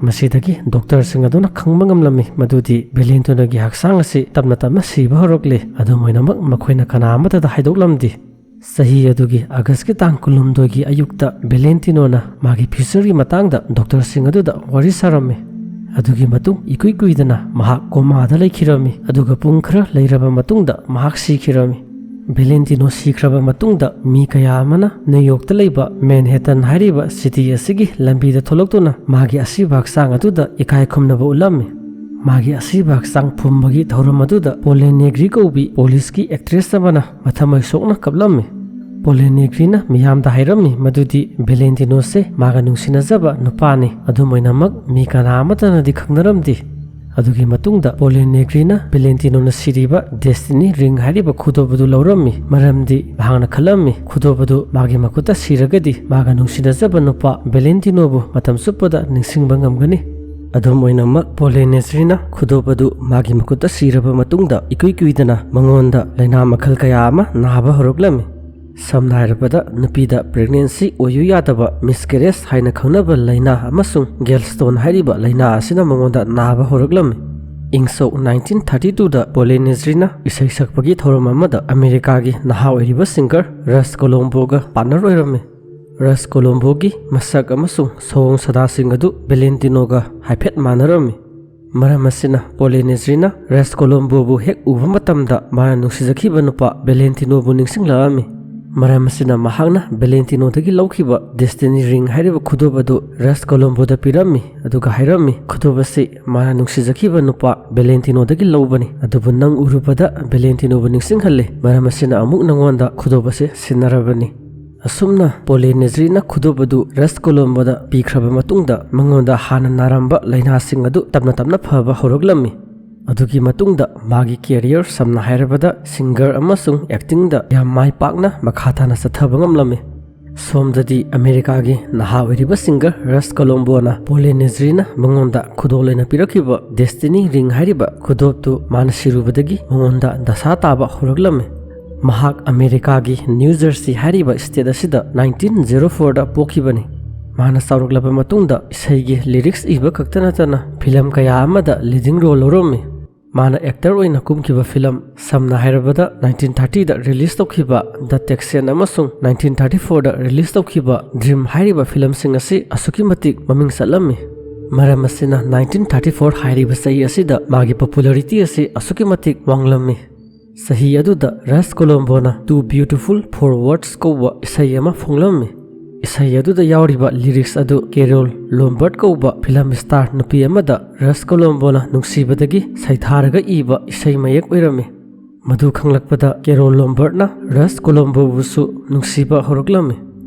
ꯃꯁꯤꯗꯒꯤ ꯗꯣꯛꯇꯔꯁꯤꯡ ꯑꯗꯨꯅ ꯈꯪꯕ ꯉꯝꯂꯝꯃꯤ ꯃꯗꯨꯗꯤ ꯚꯦꯂꯦꯟꯇꯤꯅꯣꯒꯤ ꯍꯛꯆꯥꯡ ꯑꯁꯤ ꯇꯞꯅ ꯇꯞꯅ ꯁꯤꯕ ꯍꯧꯔꯛꯂꯦ꯫ ꯑꯗꯨꯝ ꯑꯣꯏꯅꯃꯛ, ꯃꯈꯣꯏꯅ ꯀꯅꯥ ꯑꯃꯠꯇꯗ ꯍꯥꯏꯗꯣꯛꯂꯝꯗꯦ꯫ ꯆꯍꯤ ꯑꯗꯨꯒꯤ ꯑꯥꯒꯁꯀꯤ ꯇꯥꯡ ꯀꯨꯟꯍꯨꯝꯗꯣꯏꯒꯤ ꯑꯌꯨꯛꯇ ꯚꯦꯂꯦꯟꯇꯤꯅꯣꯅ ꯃꯥꯒꯤ ꯐ꯭ꯌꯨꯆꯔꯒꯤ ꯃꯇꯥꯡꯗ ꯗꯣꯛꯇꯔꯁꯤꯡ ꯑꯗꯨꯗ ꯋꯥꯔꯤ ꯁꯥꯔꯝꯃꯤ꯫ ꯑꯗꯨꯒꯤ ꯃꯇꯨꯡ ꯏꯀꯨꯏ ꯀꯨꯏꯗꯅ ꯃꯍꯥꯛ ꯀꯣꯃꯥꯗ ꯂꯩꯈꯤꯔꯝꯃꯤ꯫ ꯑꯗꯨꯒ ꯄꯨꯡ ꯈꯔ ꯂꯩꯔꯕ ꯃꯇꯨꯡꯗ ꯃꯍꯥꯛ ꯁꯤꯈꯤꯔꯝꯃꯤ꯫ ꯚꯦꯂꯦꯟꯇꯤꯅꯣ ꯁꯤꯈ꯭ꯔꯕ ꯃꯇꯨꯡꯗ ꯃꯤ ꯀꯌꯥ ꯑꯃꯅ ꯅ꯭ꯌꯨ ꯌꯣꯔꯛꯇ ꯂꯩꯕ ꯃꯦꯟꯍꯦꯇꯟ ꯍꯥꯏꯔꯤꯕ ꯁꯤꯇꯤ ꯑꯁꯤꯒꯤ ꯂꯝꯕꯤꯗ ꯊꯣꯛꯂꯛꯇꯨꯅ ꯃꯥꯒꯤ ꯑꯁꯤꯕ ꯍꯛꯆꯥꯡ ꯑꯗꯨꯗ ꯏꯀꯥꯏ ꯈꯨꯝꯅꯕ ꯎꯠꯂꯝꯃꯤ꯫ ꯃꯥꯒꯤ ꯑꯁꯤꯕ ꯍꯛꯆꯥꯡ ꯐꯨꯝꯕꯒꯤ ꯊꯧꯔꯝ ꯑꯗꯨꯗ ꯄꯣꯂꯦ ꯅꯦꯒ꯭ꯔꯤ ꯀꯧꯕꯤ ꯄꯨꯂꯤꯁꯀꯤ ꯑꯦꯛꯇ꯭ꯔꯦꯁ ꯑꯃꯅ ꯃꯊꯃꯣꯏ ꯁꯣꯛꯅ ꯀꯞꯂꯝꯃꯤ꯫ ꯄꯣꯂꯦ ꯅꯦꯒ꯭ꯔꯤꯅ ꯃꯤꯌꯥꯝꯗ ꯍꯥꯏꯔꯝꯃꯤ ꯃꯗꯨꯗꯤ ꯚꯦꯂꯦꯟꯇꯤꯅꯣꯁꯦ ꯃꯥꯒ ꯅꯨꯡꯁꯤꯅꯖꯕ ꯅꯨꯄꯥꯅꯤ꯫ ꯑꯗꯨꯝ ꯑꯣꯏꯅꯃꯛ, ꯃꯤ ꯀꯅꯥ ꯑꯃꯠꯇꯅꯗꯤ ꯈꯪꯅꯔꯝꯗꯦ꯫ ꯑꯗꯨꯒꯤ ꯃꯇꯨꯡꯗ ꯄꯣꯂꯦ ꯅꯦꯒ꯭ꯔꯤꯅ ꯚꯦꯂꯦꯟꯇꯤꯅꯣꯅ ꯁꯤꯔꯤꯕ ꯗꯦꯁꯇꯤꯅꯤ ꯔꯤꯡ ꯍꯥꯏꯔꯤꯕ ꯈꯨꯗꯣꯞ ꯑꯗꯨ ꯂꯧꯔꯝꯃꯤ, ꯃꯔꯝꯗꯤ ꯃꯍꯥꯛꯅ ꯈꯜꯂꯝꯃꯤ ꯈꯨꯗꯣꯞ ꯑꯗꯨ ꯃꯥꯒꯤ ꯃꯈꯨꯠꯇ ꯁꯤꯔꯒꯗꯤ ꯃꯥꯒ ꯅꯨꯡꯁꯤꯅꯖꯕ ꯅꯨꯄꯥ ꯚꯦꯂꯦꯟꯇꯤꯅꯣꯕꯨ ꯃꯇꯝ ꯆꯨꯞꯄꯗ ꯅꯤꯡꯁꯤꯡꯕ ꯉꯝꯒꯅꯤ꯫ ꯑꯗꯨꯝ ꯑꯣꯏꯅꯃꯛ, ꯄꯣꯂꯦ ꯅꯦꯒ꯭ꯔꯤꯅ ꯈꯨꯗꯣꯞ ꯑꯗꯨ ꯃꯥꯒꯤ ꯃꯈꯨꯠꯇ ꯁꯤꯔꯕ ꯃꯇꯨꯡꯗ ꯏꯀꯨꯏ ꯀꯨꯏꯗꯅ ꯃꯉꯣꯟꯗ ꯂꯥꯏꯅꯥ ꯃꯈꯜ ꯀꯌꯥ ꯑꯃ ꯅꯥꯕ ꯍꯧꯔꯛꯂꯝꯃꯤ꯫ ꯁꯝꯅ ꯍꯥꯏꯔꯕꯗ, ꯅꯨꯄꯤꯗ ꯄ꯭ꯔꯦꯒꯅꯦꯟꯁꯤ ꯑꯣꯏꯌꯨ ꯌꯥꯗꯕ ꯃꯤꯁꯀꯦꯔꯦꯖ ꯍꯥꯏꯅ ꯈꯪꯅꯕ ꯂꯥꯏꯅꯥ ꯑꯃꯁꯨꯡ ꯒꯦꯜꯁꯇꯣꯟ ꯍꯥꯏꯔꯤꯕ ꯂꯥꯏꯅꯥ ꯑꯁꯤꯅ ꯃꯉꯣꯟꯗ ꯅꯥꯕ ꯍꯧꯔꯛꯂꯝꯃꯤ꯫ ꯏꯪ ꯁꯣꯛ ꯅꯥꯏꯟꯇꯤꯟ ꯊꯥꯔꯇꯤ ꯇꯨꯗ ꯄꯣꯂꯦ ꯅꯦꯖ꯭ꯔꯤꯅ ꯏꯁꯩ ꯁꯛꯄꯒꯤ ꯊꯧꯔꯝ ꯑꯃꯗ ꯑꯃꯦꯔꯤꯀꯥꯒꯤ ꯅꯍꯥ ꯑꯣꯏꯔꯤꯕ ꯁꯤꯡꯒꯔ ꯔꯁ ꯀꯣꯂꯣꯝꯕꯣꯒ ꯄꯥꯔꯠꯅꯔ ꯑꯣꯏꯔꯝꯃꯤ꯫ ꯔꯁ ꯀꯣꯂꯣꯝꯕꯣꯒꯤ ꯃꯁꯛ ꯑꯃꯁꯨꯡ ꯁꯑꯣꯡ ꯁꯥꯗꯥꯁꯤꯡ ꯑꯗꯨ ꯚꯦꯂꯦꯟꯇꯤꯅꯣꯒ ꯍꯥꯏꯐꯦꯠ ꯃꯥꯟꯅꯔꯝꯃꯤ꯫ ꯃꯔꯝ ꯑꯁꯤꯅ, ꯄꯣꯂꯦ ꯅꯦꯖ꯭ꯔꯤꯅ ꯔꯁ ꯀꯣꯂꯣꯝꯕꯣꯕꯨ ꯍꯦꯛ ꯎꯕ ꯃꯇꯝꯗ ꯃꯥꯅ ꯅꯨꯡꯁꯤꯖꯈꯤꯕ ꯅꯨꯄꯥ ꯚꯦꯂꯦꯟꯇꯤꯅꯣꯕꯨ ꯅꯤꯡꯁꯤꯡꯂꯛꯂꯝꯃꯤ꯫ ꯃꯔꯝ ꯑꯁꯤꯅ, ꯃꯍꯥꯛꯅ ꯚꯦꯂꯦꯟꯇꯤꯅꯣꯗꯒꯤ ꯂꯧꯈꯤꯕ ꯗꯦꯁꯇꯤꯅꯤ ꯔꯤꯡ ꯍꯥꯏꯔꯤꯕ ꯈꯨꯗꯣꯞ ꯑꯗꯨ ꯔꯁ ꯀꯣꯂꯣꯝꯕꯣꯗ ꯄꯤꯔꯝꯃꯤ, ꯑꯗꯨꯒ ꯍꯥꯏꯔꯝꯃꯤ, "ꯈꯨꯗꯣꯞ ꯑꯁꯤ ꯃꯥꯅ ꯅꯨꯡꯁꯤꯖꯈꯤꯕ ꯅꯨꯄꯥ ꯚꯦꯂꯦꯟꯇꯤꯅꯣꯗꯒꯤ ꯂꯧꯕꯅꯤ, ꯑꯗꯨꯕꯨ ꯅꯪ ꯎꯔꯨꯕꯗ ꯚꯦꯂꯦꯟꯇꯤꯅꯣꯕꯨ ꯅꯤꯡꯁꯤꯡꯍꯜꯂꯦ꯫ ꯃꯔꯝ ꯑꯁꯤꯅ, ꯑꯃꯨꯛ ꯅꯉꯣꯟꯗ ꯈꯨꯗꯣꯞ ꯑꯁꯤ ꯁꯤꯟꯅꯔꯕꯅꯤ"꯫ ꯑꯁꯨꯝꯅ, ꯄꯣꯂꯦ ꯅꯦꯖ꯭ꯔꯤꯅ ꯈꯨꯗꯣꯞ ꯑꯗꯨ ꯔꯁ ꯀꯣꯂꯣꯝꯕꯣꯗ ꯄꯤꯈ꯭ꯔꯕ ꯃꯇꯨꯡꯗ, ꯃꯉꯣꯟꯗ ꯍꯥꯟꯅ ꯅꯥꯔꯝꯕ ꯂꯥꯏꯅꯥꯁꯤꯡ ꯑꯗꯨ ꯇꯞꯅ ꯇꯞꯅ ꯐꯕ ꯍꯧꯔꯛꯂꯝꯃꯤ꯫ ꯑꯗꯨꯒꯤ ꯃꯇꯨꯡꯗ ꯃꯥꯒꯤ ꯀꯦꯔꯤꯌꯔ, ꯁꯝꯅ ꯍꯥꯏꯔꯕꯗ ꯁꯤꯡꯒꯔ ꯑꯃꯁꯨꯡ ꯑꯦꯛꯇꯤꯡꯗ, ꯌꯥꯝ ꯃꯥꯏ ꯄꯥꯛꯅ ꯃꯈꯥ ꯇꯥꯅ ꯆꯠꯊꯕ ꯉꯝꯂꯝꯃꯤ꯫ ꯁꯣꯝꯗꯗꯤ, ꯑꯃꯦꯔꯤꯀꯥꯒꯤ ꯅꯍꯥ ꯑꯣꯏꯔꯤꯕ ꯁꯤꯡꯒꯔ ꯔꯁ ꯀꯣꯂꯣꯝꯕꯣꯅ ꯄꯣꯂꯦ ꯅꯦꯖ꯭ꯔꯤꯅ ꯃꯉꯣꯟꯗ ꯈꯨꯗꯣꯜ ꯑꯣꯏꯅ ꯄꯤꯔꯛꯈꯤꯕ ꯗꯦꯁꯇꯤꯅꯤ ꯔꯤꯡ ꯍꯥꯏꯔꯤꯕ ꯈꯨꯗꯣꯞꯇꯨ ꯃꯥꯅ ꯁꯤꯔꯨꯕꯗꯒꯤ ꯃꯉꯣꯟꯗ ꯗꯁꯥ ꯇꯥꯕ ꯍꯧꯔꯛꯂꯝꯃꯤ꯫ ꯃꯍꯥꯛ ꯑꯃꯦꯔꯤꯀꯥꯒꯤ ꯅ꯭ꯌꯨ ꯖꯔꯁꯤ ꯍꯥꯏꯔꯤꯕ ꯁ꯭ꯇꯦꯠ ꯑꯁꯤꯗ ꯅꯥꯏꯟꯇꯤꯟ ꯖꯦꯔꯣ ꯐꯣꯔꯗ ꯄꯣꯛꯈꯤꯕꯅꯤ꯫ ꯃꯍꯥꯛꯅ ꯆꯥꯎꯔꯛꯂꯕ ꯃꯇꯨꯡꯗ ꯏꯁꯩꯒꯤ ꯂꯤꯔꯤꯛꯁ ꯏꯕ ꯈꯛꯇ ꯅꯠꯇꯅ ꯐꯤꯂꯝ ꯀꯌꯥ ꯑꯃꯗ ꯂꯤꯗꯤꯡ ꯔꯣꯜ ꯂꯧꯔꯝꯃꯤ꯫ ꯃꯍꯥꯛꯅ ꯑꯦꯛꯇꯔ ꯑꯣꯏꯅ ꯀꯨꯝꯈꯤꯕ ꯐꯤꯂꯝ, ꯁꯝꯅ ꯍꯥꯏꯔꯕꯗ, ꯅꯥꯏꯟꯇꯤꯟ ꯊꯥꯔꯇꯤꯗ ꯔꯤꯂꯤꯖ ꯇꯧꯈꯤꯕ ꯗ ꯇꯦꯛꯁꯦꯟ ꯑꯃꯁꯨꯡ ꯅꯥꯏꯟꯇꯤꯟ ꯊꯥꯔꯇꯤ ꯐꯣꯔꯗ ꯔꯤꯂꯤꯖ ꯇꯧꯈꯤꯕ ꯗ꯭ꯔꯤꯝ ꯍꯥꯏꯔꯤꯕ ꯐꯤꯂꯝꯁꯤꯡ ꯑꯁꯤ ꯑꯁꯨꯛꯀꯤ ꯃꯇꯤꯛ ꯃꯃꯤꯡ ꯆꯠꯂꯝꯃꯤ꯫ ꯃꯔꯝ ꯑꯁꯤꯅ, ꯅꯥꯏꯟꯇꯤꯟ ꯊꯥꯔꯇꯤ ꯐꯣꯔ ꯍꯥꯏꯔꯤꯕ ꯆꯍꯤ ꯑꯁꯤꯗ ꯃꯥꯒꯤ ꯄꯣꯄꯨꯂꯔꯤꯇꯤ ꯑꯁꯤ ꯑꯁꯨꯛꯀꯤ ꯃꯇꯤꯛ ꯋꯥꯡꯂꯝꯃꯤ꯫ ꯆꯍꯤ ꯑꯗꯨꯗ ꯔꯁ ꯀꯣꯂꯣꯝꯕꯣꯅ Too Beautiful for Words ꯀꯧꯕ ꯏꯁꯩ ꯑꯃ ꯐꯣꯡꯂꯝꯃꯤ꯫ ꯏꯁꯩ ꯑꯗꯨꯗ ꯌꯥꯎꯔꯤꯕ ꯂꯤꯔꯤꯛꯁ ꯑꯗꯨ ꯀꯦꯔꯣꯜ ꯂꯣꯝꯕꯔꯠ ꯀꯧꯕ ꯐꯤꯂꯝ ꯁ꯭ꯇꯥꯔ ꯅꯨꯄꯤ ꯑꯃꯗ ꯔꯁ ꯀꯣꯂꯣꯝꯕꯣꯅ ꯅꯨꯡꯁꯤꯕꯗꯒꯤ ꯁꯩꯊꯥꯔꯒ ꯏꯕ ꯏꯁꯩ ꯃꯌꯦꯛ ꯑꯣꯏꯔꯝꯃꯤ꯫ ꯃꯗꯨ ꯈꯪꯂꯛꯄꯗ ꯀꯦꯔꯣꯜ ꯂꯣꯝꯕꯔꯠꯅ ꯔꯁ ꯀꯣꯂꯣꯝꯕꯣꯕꯨꯁꯨ ꯅꯨꯡꯁꯤꯕ ꯍꯧꯔꯛꯂꯝꯃꯤ꯫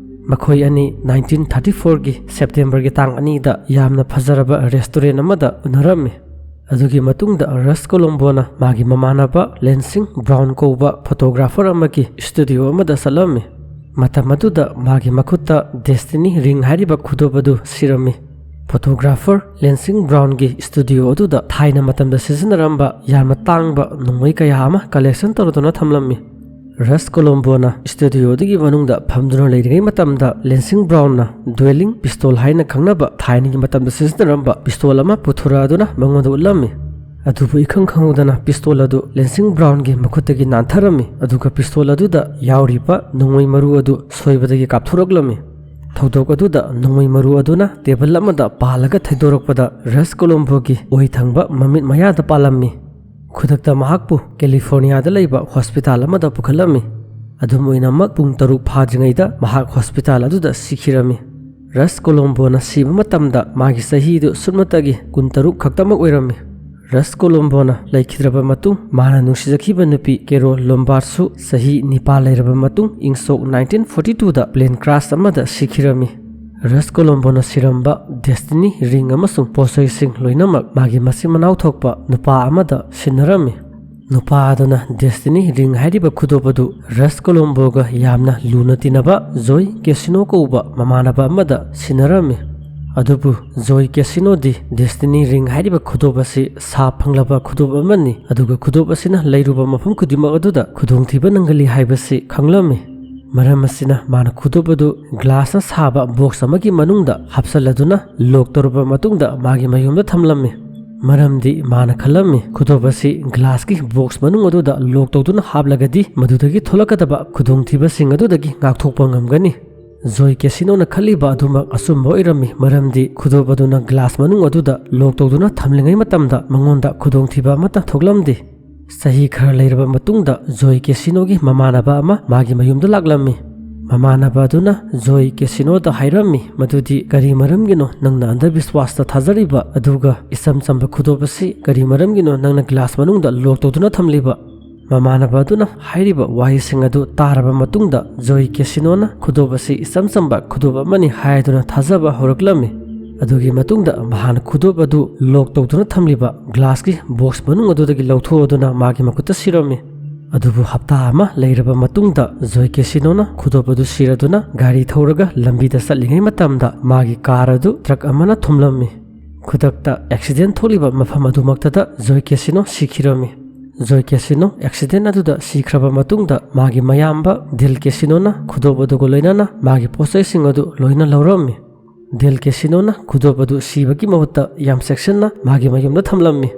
ꯃꯈꯣꯏ ꯑꯅꯤ ꯅꯥꯏꯟꯇꯤꯟ ꯊꯥꯔꯇꯤ ꯐꯣꯔꯒꯤ ꯁꯦꯞꯇꯦꯝꯕꯔꯒꯤ ꯇꯥꯡ ꯑꯅꯤꯗ ꯌꯥꯝꯅ ꯐꯖꯔꯕ ꯔꯦꯁꯇꯨꯔꯦꯟ ꯑꯃꯗ ꯎꯅꯔꯝꯃꯤ꯫ ꯑꯗꯨꯒꯤ ꯃꯇꯨꯡꯗ ꯔꯁ ꯀꯣꯂꯣꯝꯕꯣꯅ ꯃꯥꯒꯤ ꯃꯃꯥꯟꯅꯕ ꯂꯦꯟꯁꯤꯡ ꯕ꯭ꯔꯥꯎꯟ ꯀꯧꯕ ꯐꯣꯇꯣꯒ꯭ꯔꯥꯐꯔ ꯑꯃꯒꯤ ꯁ꯭ꯇꯨꯗꯤꯑꯣ ꯑꯃꯗ ꯆꯠꯂꯝꯃꯤ꯫ ꯃꯇꯝ ꯑꯗꯨꯗ ꯃꯥꯒꯤ ꯃꯈꯨꯠꯇ ꯗꯦꯁꯇꯤꯅꯤ ꯔꯤꯡ ꯍꯥꯏꯔꯤꯕ ꯈꯨꯗꯣꯞ ꯑꯗꯨ ꯁꯤꯔꯝꯃꯤ꯫ ꯐꯣꯇꯣꯒ꯭ꯔꯥꯐꯔ ꯂꯦꯟꯁꯤꯡ ꯕ꯭ꯔꯥꯎꯟꯒꯤ ꯁ꯭ꯇꯨꯗꯤꯑꯣ ꯑꯗꯨꯗ ꯊꯥꯏꯅ ꯃꯇꯝꯗ ꯁꯤꯖꯤꯟꯅꯔꯝꯕ ꯌꯥꯝꯅ ꯇꯥꯡꯕ ꯅꯣꯡꯃꯩ ꯀꯌꯥ ꯑꯃ ꯀꯂꯦꯛꯁꯟ ꯇꯧꯗꯨꯅ ꯊꯝꯂꯝꯃꯤ꯫ ꯔꯁ ꯀꯣꯂꯣꯝꯕꯣꯅ ꯁ꯭ꯇꯨꯗꯤꯑꯣ ꯑꯗꯨꯒꯤ ꯃꯅꯨꯡꯗ ꯐꯝꯗꯨꯅ ꯂꯩꯔꯤꯉꯩ ꯃꯇꯝꯗ ꯂꯦꯟꯁꯤꯡ ꯕ꯭ꯔꯥꯎꯟꯅ ꯗ꯭ꯋꯦꯂꯤꯡ ꯄꯤꯁꯇꯣꯜ ꯍꯥꯏꯅ ꯈꯪꯅꯕ ꯊꯥꯏꯅꯒꯤ ꯃꯇꯝꯗ ꯁꯤꯖꯤꯟꯅꯔꯝꯕ ꯄꯤꯁꯇꯣꯜ ꯑꯃ ꯄꯨꯊꯣꯔꯛꯑꯗꯨꯅ ꯃꯉꯣꯟꯗ ꯎꯠꯂꯝꯃꯤ꯫ ꯑꯗꯨꯕꯨ ꯏꯈꯪ ꯈꯪꯍꯧꯗꯅ ꯄꯤꯁꯇꯣꯜ ꯑꯗꯨ ꯂꯦꯟꯁꯤꯡ ꯕ꯭ꯔꯥꯎꯟꯒꯤ ꯃꯈꯨꯠꯇꯒꯤ ꯅꯥꯟꯊꯔꯝꯃꯤ, ꯑꯗꯨꯒ ꯄꯤꯁꯇꯣꯜ ꯑꯗꯨꯗ ꯌꯥꯎꯔꯤꯕ ꯅꯣꯡꯃꯩ ꯃꯔꯨ ꯑꯗꯨ ꯁꯣꯏꯕꯗꯒꯤ ꯀꯥꯞꯊꯣꯔꯛꯂꯝꯃꯤ꯫ ꯊꯧꯗꯣꯛ ꯑꯗꯨꯗ ꯅꯣꯡꯃꯩ ꯃꯔꯨ ꯑꯗꯨꯅ ꯇꯦꯕꯜ ꯑꯃꯗ ꯄꯥꯜꯂꯒ ꯊꯩꯗꯣꯔꯛꯄꯗ ꯔꯁ ꯀꯣꯂꯣꯝꯕꯣꯒꯤ ꯑꯣꯏ ꯊꯪꯕ ꯃꯃꯤꯠ ꯃꯌꯥꯗ ꯄꯥꯜꯂꯝꯃꯤ꯫ ꯈꯨꯗꯛꯇ ꯃꯍꯥꯛꯄꯨ ꯀꯦꯂꯤꯐꯣꯔꯅꯤꯌꯥꯗ ꯂꯩꯕ ꯍꯣꯁꯄꯤꯇꯥꯜ ꯑꯃꯗ ꯄꯨꯈꯠꯂꯝꯃꯤ꯫ ꯑꯗꯨꯝ ꯑꯣꯏꯅꯃꯛ, ꯄꯨꯡ ꯇꯔꯨꯛ ꯐꯥꯗ꯭ꯔꯤꯉꯩꯗ ꯃꯍꯥꯛ ꯍꯣꯁꯄꯤꯇꯥꯜ ꯑꯗꯨꯗ ꯁꯤꯈꯤꯔꯝꯃꯤ꯫ ꯔꯁ ꯀꯣꯂꯣꯝꯕꯣꯅ ꯁꯤꯕ ꯃꯇꯝꯗ ꯃꯥꯒꯤ ꯆꯍꯤꯗꯨ ꯁꯨꯞꯅꯇꯒꯤ ꯀꯨꯟꯇꯔꯨꯛ ꯈꯛꯇꯃꯛ ꯑꯣꯏꯔꯝꯃꯤ꯫ ꯔꯁ ꯀꯣꯂꯣꯝꯕꯣꯅ ꯂꯩꯈꯤꯗ꯭ꯔꯕ ꯃꯇꯨꯡ, ꯃꯥꯅ ꯅꯨꯡꯁꯤꯖꯈꯤꯕ ꯅꯨꯄꯤ ꯀꯦꯔꯣꯜ ꯂꯣꯝꯕꯥꯔꯠꯁꯨ ꯆꯍꯤ ꯅꯤꯄꯥꯜ ꯂꯩꯔꯕ ꯃꯇꯨꯡ, ꯏꯪ ꯁꯣꯛ ꯅꯥꯏꯟꯇꯤꯟ ꯐꯣꯔꯇꯤ ꯇꯨꯗ ꯄ꯭ꯂꯦꯟ ꯀ꯭ꯔꯥꯁ ꯑꯃꯗ ꯁꯤꯈꯤꯔꯝꯃꯤ꯫ ꯔꯁ ꯀꯣꯂꯣꯝꯕꯣꯅ ꯁꯤꯔꯝꯕ ꯗꯦꯁꯇꯤꯅꯤ ꯔꯤꯡ ꯑꯃꯁꯨꯡ ꯄꯣꯠꯆꯩꯁꯤꯡ ꯂꯣꯏꯅꯃꯛ ꯃꯥꯒꯤ ꯃꯆꯤꯟ ꯃꯅꯥꯎ ꯊꯣꯛꯄ ꯅꯨꯄꯥ ꯑꯃꯗ ꯁꯤꯟꯅꯔꯝꯃꯤ꯫ ꯅꯨꯄꯥ ꯑꯗꯨꯅ ꯗꯦꯁꯇꯤꯅꯤ ꯔꯤꯡ ꯍꯥꯏꯔꯤꯕ ꯈꯨꯗꯣꯞ ꯑꯗꯨ ꯔꯁ ꯀꯣꯂꯣꯝꯕꯣꯒ ꯌꯥꯝꯅ ꯂꯨꯅ ꯇꯤꯟꯅꯕ ꯖꯣꯏ ꯀꯦꯁꯤꯅꯣ ꯀꯧꯕ ꯃꯃꯥꯟꯅꯕ ꯑꯃꯗ ꯁꯤꯟꯅꯔꯝꯃꯤ꯫ ꯑꯗꯨꯕꯨ ꯖꯣꯏ ꯀꯦꯁꯤꯅꯣꯗꯤ ꯗꯦꯁꯇꯤꯅꯤ ꯔꯤꯡ ꯍꯥꯏꯔꯤꯕ ꯈꯨꯗꯣꯞ ꯑꯁꯤ ꯁꯥ ꯐꯪꯂꯕ ꯈꯨꯗꯣꯞ ꯑꯃꯅꯤ, ꯑꯗꯨꯒ ꯈꯨꯗꯣꯞ ꯑꯁꯤꯅ ꯂꯩꯔꯨꯕ ꯃꯐꯝ ꯈꯨꯗꯤꯡꯃꯛ ꯑꯗꯨꯗ ꯈꯨꯗꯣꯡꯊꯤꯕ ꯅꯪꯒꯜꯂꯤ ꯍꯥꯏꯕꯁꯤ ꯈꯪꯂꯝꯃꯤ꯫ ꯃꯔꯝ ꯑꯁꯤꯅ ꯃꯥꯅ ꯈꯨꯗꯣꯞ ꯑꯗꯨ ꯒ꯭ꯂꯥꯁꯅ ꯁꯥꯕ ꯕꯣꯛꯁ ꯑꯃꯒꯤ ꯃꯅꯨꯡꯗ ꯍꯥꯞꯆꯜꯂꯗꯨꯅ ꯂꯣꯛ ꯇꯧꯔꯕ ꯃꯇꯨꯡꯗ ꯃꯥꯒꯤ ꯃꯌꯨꯝꯗ ꯊꯝꯂꯝꯃꯤ꯫ ꯃꯔꯝꯗꯤ ꯃꯥꯅ ꯈꯜꯂꯝꯃꯤ, ꯈꯨꯗꯣꯞ ꯑꯁꯤ ꯒ꯭ꯂꯥꯁꯀꯤ ꯕꯣꯛꯁ ꯃꯅꯨꯡ ꯑꯗꯨꯗ ꯂꯣꯛ ꯇꯧꯗꯨꯅ ꯍꯥꯞꯂꯒꯗꯤ ꯃꯗꯨꯗꯒꯤ ꯊꯣꯛꯂꯛꯀꯗꯕ ꯈꯨꯗꯣꯡꯊꯤꯕꯁꯤꯡ ꯑꯗꯨꯗꯒꯤ ꯉꯥꯛꯊꯣꯛꯄ ꯉꯝꯒꯅꯤ꯫ ꯖꯣꯏ ꯀꯦꯁꯤꯅꯣꯅ ꯈꯜꯂꯤꯕ ꯑꯗꯨꯃꯛ ꯑꯆꯨꯝꯕ ꯑꯣꯏꯔꯝꯃꯤ, ꯃꯔꯝꯗꯤ ꯈꯨꯗꯣꯞ ꯑꯗꯨꯅ ꯒ꯭ꯂꯥꯁ ꯃꯅꯨꯡ ꯑꯗꯨꯗ ꯂꯣꯛ ꯇꯧꯗꯨꯅ ꯊꯝꯂꯤꯉꯩ ꯃꯇꯝꯗ ꯃꯉꯣꯟꯗ ꯈꯨꯗꯣꯡꯊꯤꯕ ꯑꯃꯠꯇ ꯊꯣꯛꯂꯝꯗꯦ꯫ ꯆꯍꯤ ꯈꯔ ꯂꯩꯔꯕ ꯃꯇꯨꯡꯗ ꯖꯣꯏ ꯀꯦꯁꯤꯅꯣꯒꯤ ꯃꯃꯥꯟꯅꯕ ꯑꯃ ꯃꯥꯒꯤ ꯃꯌꯨꯝꯗ ꯂꯥꯛꯂꯝꯃꯤ꯫ ꯃꯃꯥꯟꯅꯕ ꯑꯗꯨꯅ ꯖꯣꯏ ꯀꯦꯁꯤꯅꯣꯗ ꯍꯥꯏꯔꯝꯃꯤ, ꯃꯗꯨꯗꯤ ꯀꯔꯤ ꯃꯔꯝꯒꯤꯅꯣ ꯅꯪꯅ ꯑꯟꯙꯕꯤꯁ꯭ꯋꯥꯁꯇ ꯊꯥꯖꯔꯤꯕ, ꯑꯗꯨꯒ ꯏꯆꯝ ꯆꯝꯕ ꯈꯨꯗꯣꯞ ꯑꯁꯤ ꯀꯔꯤ ꯃꯔꯝꯒꯤꯅꯣ ꯅꯪꯅ ꯒ꯭ꯂꯥꯁ ꯃꯅꯨꯡꯗ ꯂꯣꯛ ꯇꯧꯗꯨꯅ ꯊꯝꯂꯤꯕ? ꯃꯃꯥꯟꯅꯕ ꯑꯗꯨꯅ ꯍꯥꯏꯔꯤꯕ ꯋꯥꯍꯩꯁꯤꯡ ꯑꯗꯨ ꯇꯥꯔꯕ ꯃꯇꯨꯡꯗ ꯖꯣꯏ ꯀꯦꯁꯤꯅꯣꯅ ꯈꯨꯗꯣꯞ ꯑꯁꯤ ꯏꯆꯝ ꯆꯝꯕ ꯈꯨꯗꯣꯞ ꯑꯃꯅꯤ ꯍꯥꯏꯗꯨꯅ ꯊꯥꯖꯕ ꯍꯧꯔꯛꯂꯝꯃꯤ꯫ ꯑꯗꯨꯒꯤ ꯃꯇꯨꯡꯗ ꯃꯍꯥꯛꯅ ꯈꯨꯗꯣꯞ ꯑꯗꯨ ꯂꯣꯛ ꯇꯧꯗꯨꯅ ꯊꯝꯂꯤꯕ ꯒ꯭ꯂꯥꯁꯀꯤ ꯕꯣꯛꯁ ꯃꯅꯨꯡ ꯑꯗꯨꯗꯒꯤ ꯂꯧꯊꯣꯛꯑꯗꯨꯅ ꯃꯥꯒꯤ ꯃꯈꯨꯠꯇ ꯁꯤꯔꯝꯃꯤ꯫ ꯑꯗꯨꯕꯨ ꯍꯞꯇꯥ ꯑꯃ ꯂꯩꯔꯕ ꯃꯇꯨꯡꯗ ꯖꯣꯏ ꯀꯦꯁꯤꯅꯣꯅ ꯈꯨꯗꯣꯞ ꯑꯗꯨ ꯁꯤꯔꯗꯨꯅ ꯒꯥꯔꯤ ꯊꯧꯔꯒ ꯂꯝꯕꯤꯗ ꯆꯠꯂꯤꯉꯩ ꯃꯇꯝꯗ ꯃꯥꯒꯤ ꯀꯥꯔ ꯑꯗꯨ ꯇ꯭ꯔꯛ ꯑꯃꯅ ꯊꯨꯝꯂꯝꯃꯤ꯫ ꯈꯨꯗꯛꯇ ꯑꯦꯛꯁꯤꯗꯦꯟ ꯊꯣꯛꯂꯤꯕ ꯃꯐꯝ ꯑꯗꯨꯃꯛꯇꯗ ꯖꯣꯏ ꯀꯦꯁꯤꯅꯣ ꯁꯤꯈꯤꯔꯝꯃꯤ꯫ ꯖꯣꯏ ꯀꯦꯁꯤꯅꯣ ꯑꯦꯛꯁꯤꯗꯦꯟ ꯑꯗꯨꯗ ꯁꯤꯈ꯭ꯔꯕ ꯃꯇꯨꯡꯗ ꯃꯥꯒꯤ ꯃꯌꯥꯝꯕ ꯗꯤꯜ ꯀꯦꯁꯤꯅꯣꯅ ꯈꯨꯗꯣꯞ ꯑꯗꯨꯒ ꯂꯣꯏꯅꯅ ꯃꯥꯒꯤ ꯄꯣꯠꯆꯩꯁꯤꯡ ꯑꯗꯨ ꯂꯣꯏꯅ ꯂꯧꯔꯝꯃꯤ꯫ ꯗꯤꯜ ꯀꯦꯁꯤꯅꯣꯅ ꯈꯨꯗꯣꯞ ꯑꯗꯨ ꯁꯤꯕꯒꯤ ꯃꯍꯨꯠꯇ ꯌꯥꯝ ꯆꯦꯛꯁꯤꯟꯅ ꯃꯥꯒꯤ ꯃꯌꯨꯝꯗ ꯊꯝꯂꯝꯃꯤ꯫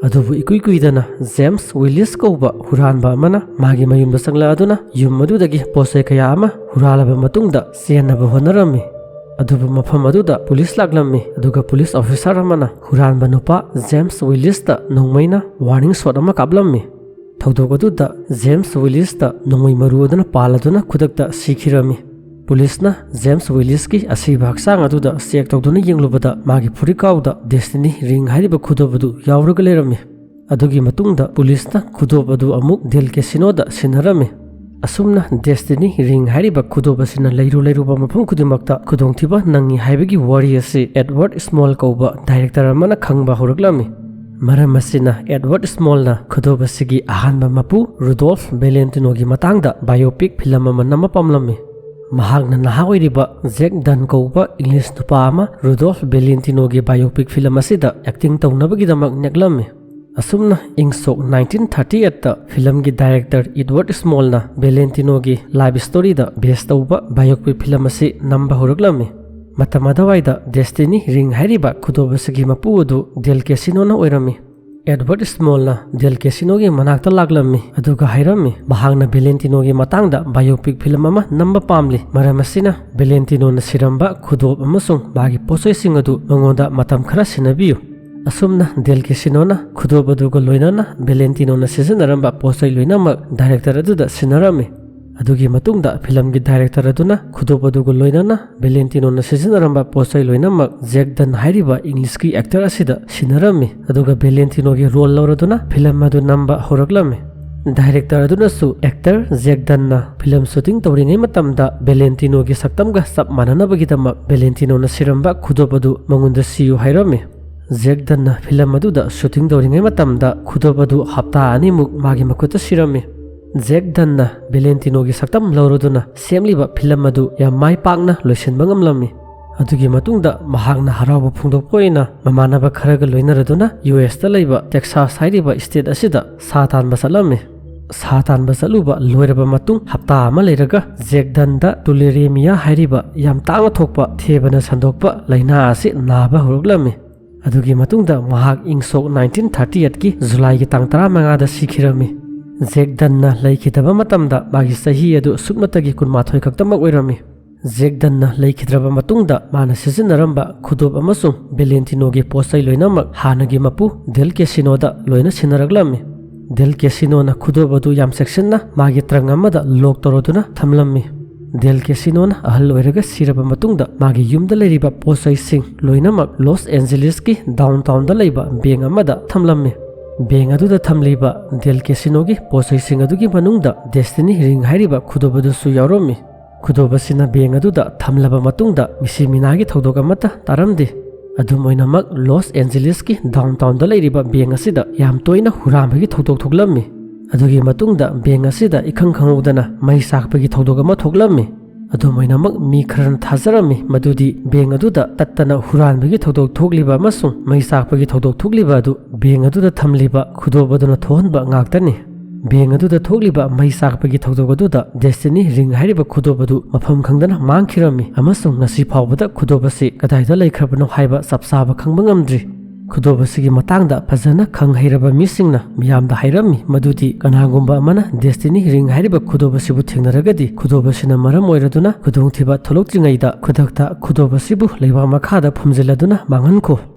ꯑꯗꯨꯕꯨ ꯏꯀꯨꯏ ꯀꯨꯏꯗꯅ ꯖꯦꯝꯁ ꯋꯤꯂꯤꯁ ꯀꯧꯕ ꯍꯨꯔꯥꯟꯕ ꯑꯃꯅ ꯃꯥꯒꯤ ꯃꯌꯨꯝꯗ ꯆꯪꯂꯛꯑꯗꯨꯅ ꯌꯨꯝ ꯑꯗꯨꯗꯒꯤ ꯄꯣꯠ ꯆꯩ ꯀꯌꯥ ꯑꯃ ꯍꯨꯔꯥꯜꯂꯕ ꯃꯇꯨꯡꯗ ꯆꯦꯟꯅꯕ ꯍꯣꯠꯅꯔꯝꯃꯤ꯫ ꯑꯗꯨꯕꯨ ꯃꯐꯝ ꯑꯗꯨꯗ ꯄꯨꯂꯤꯁ ꯂꯥꯛꯂꯝꯃꯤ, ꯑꯗꯨꯒ ꯄꯨꯂꯤꯁ ꯑꯣꯐꯤꯁꯥꯔ ꯑꯃꯅ ꯍꯨꯔꯥꯟꯕ ꯅꯨꯄꯥ ꯖꯦꯝꯁ ꯋꯤꯂꯤꯁꯇ ꯅꯣꯡꯃꯩꯅ ꯋꯥꯔꯅꯤꯡ ꯁꯣꯠ ꯑꯃ ꯀꯥꯞꯂꯝꯃꯤ꯫ ꯊꯧꯗꯣꯛ ꯑꯗꯨꯗ ꯖꯦꯝꯁ ꯋꯤꯂꯤꯁꯇ ꯅꯣꯡꯃꯩ ꯃꯔꯨ ꯑꯗꯨꯅ ꯄꯥꯜꯂꯗꯨꯅ ꯈꯨꯗꯛꯇ ꯁꯤꯈꯤꯔꯝꯃꯤ꯫ ꯄꯨꯂꯤꯁꯅ ꯖꯦꯝꯁ ꯋꯤꯂꯤꯁꯀꯤ ꯑꯁꯤꯕ ꯍꯛꯆꯥꯡ ꯑꯗꯨꯗ ꯆꯦꯛ ꯇꯧꯗꯨꯅ ꯌꯦꯡꯂꯨꯕꯗ ꯃꯥꯒꯤ ꯐꯨꯔꯤꯠꯀꯥꯎꯗ ꯗꯦꯁꯇꯤꯅꯤ ꯔꯤꯡ ꯍꯥꯏꯔꯤꯕ ꯈꯨꯗꯣꯞ ꯑꯗꯨ ꯌꯥꯎꯔꯒ ꯂꯩꯔꯝꯃꯤ꯫ ꯑꯗꯨꯒꯤ ꯃꯇꯨꯡꯗ ꯄꯨꯂꯤꯁꯅ ꯈꯨꯗꯣꯞ ꯑꯗꯨ ꯑꯃꯨꯛ ꯗꯤꯜ ꯀꯦꯁꯤꯅꯣꯗ ꯁꯤꯟꯅꯔꯝꯃꯤ꯫ ꯑꯁꯨꯝꯅ ꯗꯦꯁꯇꯤꯅꯤ ꯔꯤꯡ ꯍꯥꯏꯔꯤꯕ ꯈꯨꯗꯣꯞ ꯑꯁꯤꯅ ꯂꯩꯔꯨ ꯂꯩꯔꯨꯕ ꯃꯐꯝ ꯈꯨꯗꯤꯡꯃꯛꯇ ꯈꯨꯗꯣꯡꯊꯤꯕ ꯅꯪꯉꯤ ꯍꯥꯏꯕꯒꯤ ꯋꯥꯔꯤ ꯑꯁꯤ ꯑꯦꯗꯋꯥꯔꯗ ꯁ꯭ꯃꯣꯜ ꯀꯧꯕ ꯗꯥꯏꯔꯦꯛꯇꯔ ꯑꯃꯅ ꯈꯪꯕ ꯍꯧꯔꯛꯂꯝꯃꯤ꯫ ꯃꯔꯝ ꯑꯁꯤꯅ ꯑꯦꯗꯋꯥꯔꯗ ꯁ꯭ꯃꯣꯜꯅ ꯈꯨꯗꯣꯞ ꯑꯁꯤꯒꯤ ꯑꯍꯥꯟꯕ ꯃꯄꯨ ꯔꯨꯗꯣꯜꯐ ꯚꯦꯂꯦꯟꯇꯤꯅꯣꯒꯤ ꯃꯇꯥꯡꯗ ꯕꯥꯏꯑꯣꯄꯤꯛ ꯐꯤꯂꯝ ꯑꯃ ꯅꯝꯕ ꯄꯥꯝꯂꯝꯃꯤ꯫ ꯃꯍꯥꯛꯅ ꯅꯍꯥ ꯑꯣꯏꯔꯤꯕ ꯖꯦꯛ ꯗꯟ ꯀꯧꯕ ꯏꯪꯂꯤꯁ ꯅꯨꯄꯥ ꯑꯃ ꯔꯨꯗꯣꯜꯐ ꯚꯦꯂꯦꯟꯇꯤꯅꯣꯒꯤ ꯕꯥꯏꯑꯣꯄꯤꯛ ꯐꯤꯂꯝ ꯑꯁꯤꯗ ꯑꯦꯛꯇꯤꯡ ꯇꯧꯅꯕꯒꯤꯗꯃꯛ ꯅꯦꯛꯂꯝꯃꯤ꯫ ꯑꯁꯨꯝꯅ ꯏꯪ ꯁꯣꯛ ꯅꯥꯏꯟꯇꯤꯟ ꯊꯥꯔꯇꯤ ꯑꯩꯠꯇ ꯐꯤꯂꯝꯒꯤ ꯗꯥꯏꯔꯦꯛꯇꯔ ꯏꯗꯋꯥꯔꯗ ꯁ꯭ꯃꯣꯜꯅ ꯚꯦꯂꯦꯟꯇꯤꯅꯣꯒꯤ ꯂꯥꯏꯐ ꯁ꯭ꯇꯣꯔꯤꯗ ꯕꯦꯁ ꯇꯧꯕ ꯕꯥꯏꯑꯣꯄꯤꯛ ꯐꯤꯂꯝ ꯑꯁꯤ ꯅꯝꯕ ꯍꯧꯔꯛꯂꯝꯃꯤ꯫ ꯃꯇꯝ ꯑꯗꯨꯋꯥꯏꯗ ꯗꯦꯁꯇꯤꯅꯤ ꯔꯤꯡ ꯍꯥꯏꯔꯤꯕ ꯈꯨꯗꯣꯞ ꯑꯁꯤꯒꯤ ꯃꯄꯨ ꯑꯗꯨ ꯗꯦꯜ ꯀꯦꯁꯤꯅꯣꯅ ꯑꯣꯏꯔꯝꯃꯤ꯫ ꯑꯦꯗꯋꯥꯔꯗ ꯁ꯭ꯃꯣꯜꯅ ꯗꯦꯜ ꯀꯦꯁꯤꯅꯣꯒꯤ ꯃꯅꯥꯛꯇ ꯂꯥꯛꯂꯝꯃꯤ, ꯑꯗꯨꯒ ꯍꯥꯏꯔꯝꯃꯤ ꯃꯍꯥꯛꯅ ꯚꯦꯂꯦꯟꯇꯤꯅꯣꯒꯤ ꯃꯇꯥꯡꯗ ꯕꯥꯏꯑꯣꯄꯤꯛ ꯐꯤꯂꯝ ꯑꯃ ꯅꯝꯕ ꯄꯥꯝꯂꯤ꯫ ꯃꯔꯝ ꯑꯁꯤꯅ, ꯚꯦꯂꯦꯟꯇꯤꯅꯣꯅ ꯁꯤꯔꯝꯕ ꯈꯨꯗꯣꯞ ꯑꯃꯁꯨꯡ ꯃꯥꯒꯤ ꯄꯣꯠꯆꯩꯁꯤꯡ ꯑꯗꯨ ꯃꯉꯣꯟꯗ ꯃꯇꯝ ꯈꯔ ꯁꯤꯟꯅꯕꯤꯌꯨ꯫ ꯑꯁꯨꯝꯅ ꯗꯦꯜ ꯀꯦꯁꯤꯅꯣꯅ ꯈꯨꯗꯣꯞ ꯑꯗꯨꯒ ꯂꯣꯏꯅꯅ ꯚꯦꯂꯦꯟꯇꯤꯅꯣꯅ ꯁꯤꯖꯤꯟꯅꯔꯝꯕ ꯄꯣꯠꯆꯩ ꯂꯣꯏꯅꯃꯛ ꯗꯥꯏꯔꯦꯛꯇꯔ ꯑꯗꯨꯗ ꯁꯤꯟꯅꯔꯝꯃꯤ꯫ ꯑꯗꯨꯒꯤ ꯃꯇꯨꯡꯗ ꯐꯤꯂꯝꯒꯤ ꯗꯥꯏꯔꯦꯛꯇꯔ ꯑꯗꯨꯅ ꯈꯨꯗꯣꯞ ꯑꯗꯨꯒ ꯂꯣꯏꯅꯅ ꯚꯦꯂꯦꯟꯇꯤꯅꯣꯅ ꯁꯤꯖꯤꯟꯅꯔꯝꯕ ꯄꯣꯠꯆꯩ ꯂꯣꯏꯅꯃꯛ ꯖꯦꯛ ꯗꯟ ꯍꯥꯏꯔꯤꯕ ꯏꯪꯂꯤꯁꯀꯤ ꯑꯦꯛꯇꯔ ꯑꯁꯤꯗ ꯁꯤꯟꯅꯔꯝꯃꯤ꯫ ꯑꯗꯨꯒ ꯚꯦꯂꯦꯟꯇꯤꯅꯣꯒꯤ ꯔꯣꯜ ꯂꯧꯔꯗꯨꯅ ꯐꯤꯂꯝ ꯑꯗꯨ ꯅꯝꯕ ꯍꯧꯔꯛꯂꯝꯃꯤ꯫ ꯗꯥꯏꯔꯦꯛꯇꯔ ꯑꯗꯨꯅꯁꯨ ꯑꯦꯛꯇꯔ ꯖꯦꯛ ꯗꯟꯅ ꯐꯤꯂꯝ ꯁꯨꯇꯤꯡ ꯇꯧꯔꯤꯉꯩ ꯃꯇꯝꯗ ꯚꯦꯂꯦꯟꯇꯤꯅꯣꯒꯤ ꯁꯛꯇꯝꯒ ꯆꯞ ꯃꯥꯟꯅꯅꯕꯒꯤꯗꯃꯛ ꯚꯦꯂꯦꯟꯇꯤꯅꯣꯅ ꯁꯤꯔꯝꯕ ꯈꯨꯗꯣꯞ ꯑꯗꯨ ꯃꯉꯣꯟꯗ ꯁꯤꯌꯨ ꯍꯥꯏꯔꯝꯃꯤ꯫ ꯖꯦꯛ ꯗꯟꯅ ꯐꯤꯂꯝ ꯑꯗꯨꯗ ꯁꯨꯇꯤꯡ ꯇꯧꯔꯤꯉꯩ ꯃꯇꯝꯗ ꯈꯨꯗꯣꯞ ꯑꯗꯨ ꯍꯞꯇꯥ ꯑꯅꯤꯃꯨꯛ ꯃꯥꯒꯤ ꯃꯈꯨꯠꯇ ꯁꯤꯔꯝꯃꯤ꯫ ꯖꯦꯛ ꯗꯟꯅ ꯚꯦꯂꯦꯟꯇꯤꯅꯣꯒꯤ ꯁꯛꯇꯝ ꯂꯧꯔꯗꯨꯅ ꯁꯦꯝꯂꯤꯕ ꯐꯤꯂꯝ ꯑꯗꯨ ꯌꯥꯝ ꯃꯥꯏ ꯄꯥꯛꯅ ꯂꯣꯏꯁꯤꯟꯕ ꯉꯝꯂꯝꯃꯤ꯫ ꯑꯗꯨꯒꯤ ꯃꯇꯨꯡꯗ ꯃꯍꯥꯛꯅ ꯍꯔꯥꯎꯕ ꯐꯣꯡꯗꯣꯛꯄ ꯑꯣꯏꯅ ꯃꯃꯥꯟꯅꯕ ꯈꯔꯒ ꯂꯣꯏꯅꯔꯗꯨꯅ ꯌꯨ ꯑꯦꯁꯇ ꯂꯩꯕ ꯇꯦꯛꯁꯥꯁ ꯍꯥꯏꯔꯤꯕ ꯁ꯭ꯇꯦꯠ ꯑꯁꯤꯗ ꯁꯥ ꯇꯥꯟꯕ ꯆꯠꯂꯝꯃꯤ꯫ ꯁꯥ ꯇꯥꯟꯕ ꯆꯠꯂꯨꯕ ꯂꯣꯏꯔꯕ ꯃꯇꯨꯡ ꯍꯞꯇꯥ ꯑꯃ ꯂꯩꯔꯒ ꯖꯦꯛ ꯗꯟꯗ ꯇꯨꯂꯦꯔꯦꯃꯤꯌꯥ ꯍꯥꯏꯔꯤꯕ ꯌꯥꯝ ꯇꯥꯡꯅ ꯊꯣꯛꯄ ꯊꯦꯕꯅ ꯁꯟꯗꯣꯛꯄ ꯂꯥꯏꯅꯥ ꯑꯁꯤ ꯅꯥꯕ ꯍꯧꯔꯛꯂꯝꯃꯤ꯫ ꯑꯗꯨꯒꯤ ꯃꯇꯨꯡꯗ ꯃꯍꯥꯛ ꯏꯪ ꯁꯣꯛ ꯅꯥꯏꯟꯇꯤꯟ ꯊꯥꯔꯇꯤ ꯑꯩꯠꯀꯤ ꯖꯨꯂꯥꯏꯒꯤ ꯇꯥꯡ ꯇꯔꯥꯃꯉꯥꯗ ꯁꯤꯈꯤꯔꯝꯃꯤ꯫ ꯖꯦꯛ ꯗꯟꯅ ꯂꯩꯈꯤꯗꯕ ꯃꯇꯝꯗ ꯃꯥꯒꯤ ꯆꯍꯤ ꯑꯗꯨ ꯁꯨꯞꯅꯇꯒꯤ ꯀꯨꯟꯃꯥꯊꯣꯏ ꯈꯛꯇꯃꯛ ꯑꯣꯏꯔꯝꯃꯤ꯫ ꯖꯦꯛ ꯗꯟꯅ ꯂꯩꯈꯤꯗ꯭ꯔꯕ ꯃꯇꯨꯡꯗ ꯃꯥꯅ ꯁꯤꯖꯤꯟꯅꯔꯝꯕ ꯈꯨꯗꯣꯞ ꯑꯃꯁꯨꯡ ꯚꯦꯂꯦꯟꯇꯤꯅꯣꯒꯤ ꯄꯣꯠ ꯆꯩ ꯂꯣꯏꯅꯃꯛ ꯍꯥꯟꯅꯒꯤ ꯃꯄꯨ ꯗꯦꯜ ꯀꯦꯁꯤꯅꯣꯗ ꯂꯣꯏꯅ ꯁꯤꯟꯅꯔꯛꯂꯝꯃꯤ꯫ ꯗꯦꯜ ꯀꯦꯁꯤꯅꯣꯅ ꯈꯨꯗꯣꯞ ꯑꯗꯨ ꯌꯥꯝ ꯆꯦꯛꯁꯤꯟꯅ ꯃꯥꯒꯤ ꯇ꯭ꯔꯪ ꯑꯃꯗ ꯂꯣꯛ ꯇꯧꯔꯗꯨꯅ ꯊꯝꯂꯝꯃꯤ꯫ ꯗꯦꯜ ꯀꯦꯁꯤꯅꯣꯅ ꯑꯍꯜ ꯑꯣꯏꯔꯒ ꯁꯤꯔꯕ ꯃꯇꯨꯡꯗ ꯃꯥꯒꯤ ꯌꯨꯝꯗ ꯂꯩꯔꯤꯕ ꯄꯣꯠ ꯆꯩꯁꯤꯡ ꯂꯣꯏꯅꯃꯛ ꯂꯣꯁ ꯑꯦꯟꯖꯦꯂꯤꯁꯀꯤ ꯗꯥꯎꯟ ꯇꯥꯎꯟꯗ ꯂꯩꯕ ꯕꯦꯡ ꯑꯃꯗ ꯊꯝꯂꯝꯃꯤ꯫ ꯕꯦꯡ ꯑꯗꯨꯗ ꯊꯝꯂꯤꯕ ꯗꯦꯜ ꯀꯦꯁꯤꯅꯣꯒꯤ ꯄꯣꯠ ꯆꯩꯁꯤꯡ ꯑꯗꯨꯒꯤ ꯃꯅꯨꯡꯗ ꯗꯦꯁꯇꯤꯅꯤ ꯔꯤꯡ ꯍꯥꯏꯔꯤꯕ ꯈꯨꯗꯣꯞ ꯑꯗꯨꯁꯨ ꯌꯥꯎꯔꯝꯃꯤ꯫ ꯈꯨꯗꯣꯞ ꯑꯁꯤꯅ ꯕꯦꯡ ꯑꯗꯨꯗ ꯊꯝꯂꯕ ꯃꯇꯨꯡꯗ ꯃꯤꯁꯤ ꯃꯤꯅꯥꯒꯤ ꯊꯧꯗꯣꯛ ꯑꯃꯠꯇ ꯇꯥꯔꯝꯗꯦ꯫ ꯑꯗꯨꯝ ꯑꯣꯏꯅꯃꯛ, ꯂꯣꯁ ꯑꯦꯟꯖꯦꯂꯤꯁꯀꯤ ꯗꯥꯎꯟ ꯇꯥꯎꯟꯗ ꯂꯩꯔꯤꯕ ꯕꯦꯡ ꯑꯁꯤꯗ ꯌꯥꯝ ꯇꯣꯏꯅ ꯍꯨꯔꯥꯟꯕꯒꯤ ꯊꯧꯗꯣꯛ ꯊꯣꯛꯂꯝꯃꯤ꯫ ꯑꯗꯨꯒꯤ ꯃꯇꯨꯡꯗ ꯕꯦꯡ ꯑꯁꯤꯗ ꯏꯈꯪ ꯈꯪꯍꯧꯗꯅ ꯃꯩ ꯆꯥꯛꯄꯒꯤ ꯊꯧꯗꯣꯛ ꯑꯃ ꯊꯣꯛꯂꯝꯃꯤ꯫ ꯑꯗꯨꯝ ꯑꯣꯏꯅꯃꯛ, ꯃꯤ ꯈꯔꯅ ꯊꯥꯖꯔꯝꯃꯤ ꯃꯗꯨꯗꯤ ꯕꯦꯡ ꯑꯗꯨꯗ ꯇꯠꯇꯅ ꯍꯨꯔꯥꯟꯕꯒꯤ ꯊꯧꯗꯣꯛ ꯊꯣꯛꯂꯤꯕ ꯑꯃꯁꯨꯡ ꯃꯩ ꯆꯥꯛꯄꯒꯤ ꯊꯧꯗꯣꯛ ꯊꯣꯛꯂꯤꯕ ꯑꯗꯨ ꯕꯦꯡ ꯑꯗꯨꯗ ꯊꯝꯂꯤꯕ ꯈꯨꯗꯣꯞ ꯑꯗꯨꯅ ꯊꯣꯛꯍꯟꯕ ꯉꯥꯛꯇꯅꯤ꯫ ꯕꯦꯡ ꯑꯗꯨꯗ ꯊꯣꯛꯂꯤꯕ ꯃꯩ ꯆꯥꯛꯄꯒꯤ ꯊꯧꯗꯣꯛ ꯑꯗꯨꯗ ꯗꯦꯁꯇꯤꯅꯤ ꯔꯤꯡ ꯍꯥꯏꯔꯤꯕ ꯈꯨꯗꯣꯞ ꯑꯗꯨ ꯃꯐꯝ ꯈꯪꯗꯅ ꯃꯥꯡꯈꯤꯔꯝꯃꯤ, ꯑꯃꯁꯨꯡ ꯉꯁꯤ ꯐꯥꯎꯕꯗ ꯈꯨꯗꯣꯞ ꯑꯁꯤ ꯀꯗꯥꯏꯗ ꯂꯩꯈ꯭ꯔꯕꯅꯣ ꯍꯥꯏꯕ ꯆꯞ ꯆꯥꯕ ꯈꯪꯕ ꯉꯝꯗ꯭ꯔꯤ꯫ ꯈꯨꯗꯣꯞ ꯑꯁꯤꯒꯤ ꯃꯇꯥꯡꯗ ꯐꯖꯅ ꯈꯪ ꯍꯩꯔꯕ ꯃꯤꯁꯤꯡꯅ ꯃꯤꯌꯥꯝꯗ ꯍꯥꯏꯔꯝꯃꯤ ꯃꯗꯨꯗꯤ ꯀꯅꯥꯒꯨꯝꯕ ꯑꯃꯅ ꯗꯦꯁꯇꯤꯅꯤ ꯔꯤꯡ ꯍꯥꯏꯔꯤꯕ ꯈꯨꯗꯣꯞ ꯑꯁꯤꯕꯨ ꯊꯦꯡꯅꯔꯒꯗꯤ, ꯈꯨꯗꯣꯞ ꯑꯁꯤꯅ ꯃꯔꯝ ꯑꯣꯏꯔꯗꯨꯅ ꯈꯨꯗꯣꯡꯊꯤꯕ ꯊꯣꯛꯂꯛꯇ꯭ꯔꯤꯉꯩꯗ ꯈꯨꯗꯛꯇ ꯈꯨꯗꯣꯞ ꯑꯁꯤꯕꯨ ꯂꯩꯕꯥꯛ ꯃꯈꯥꯗ ꯐꯨꯝꯖꯤꯜꯂꯗꯨꯅ ꯃꯥꯡꯍꯟꯈꯣ꯫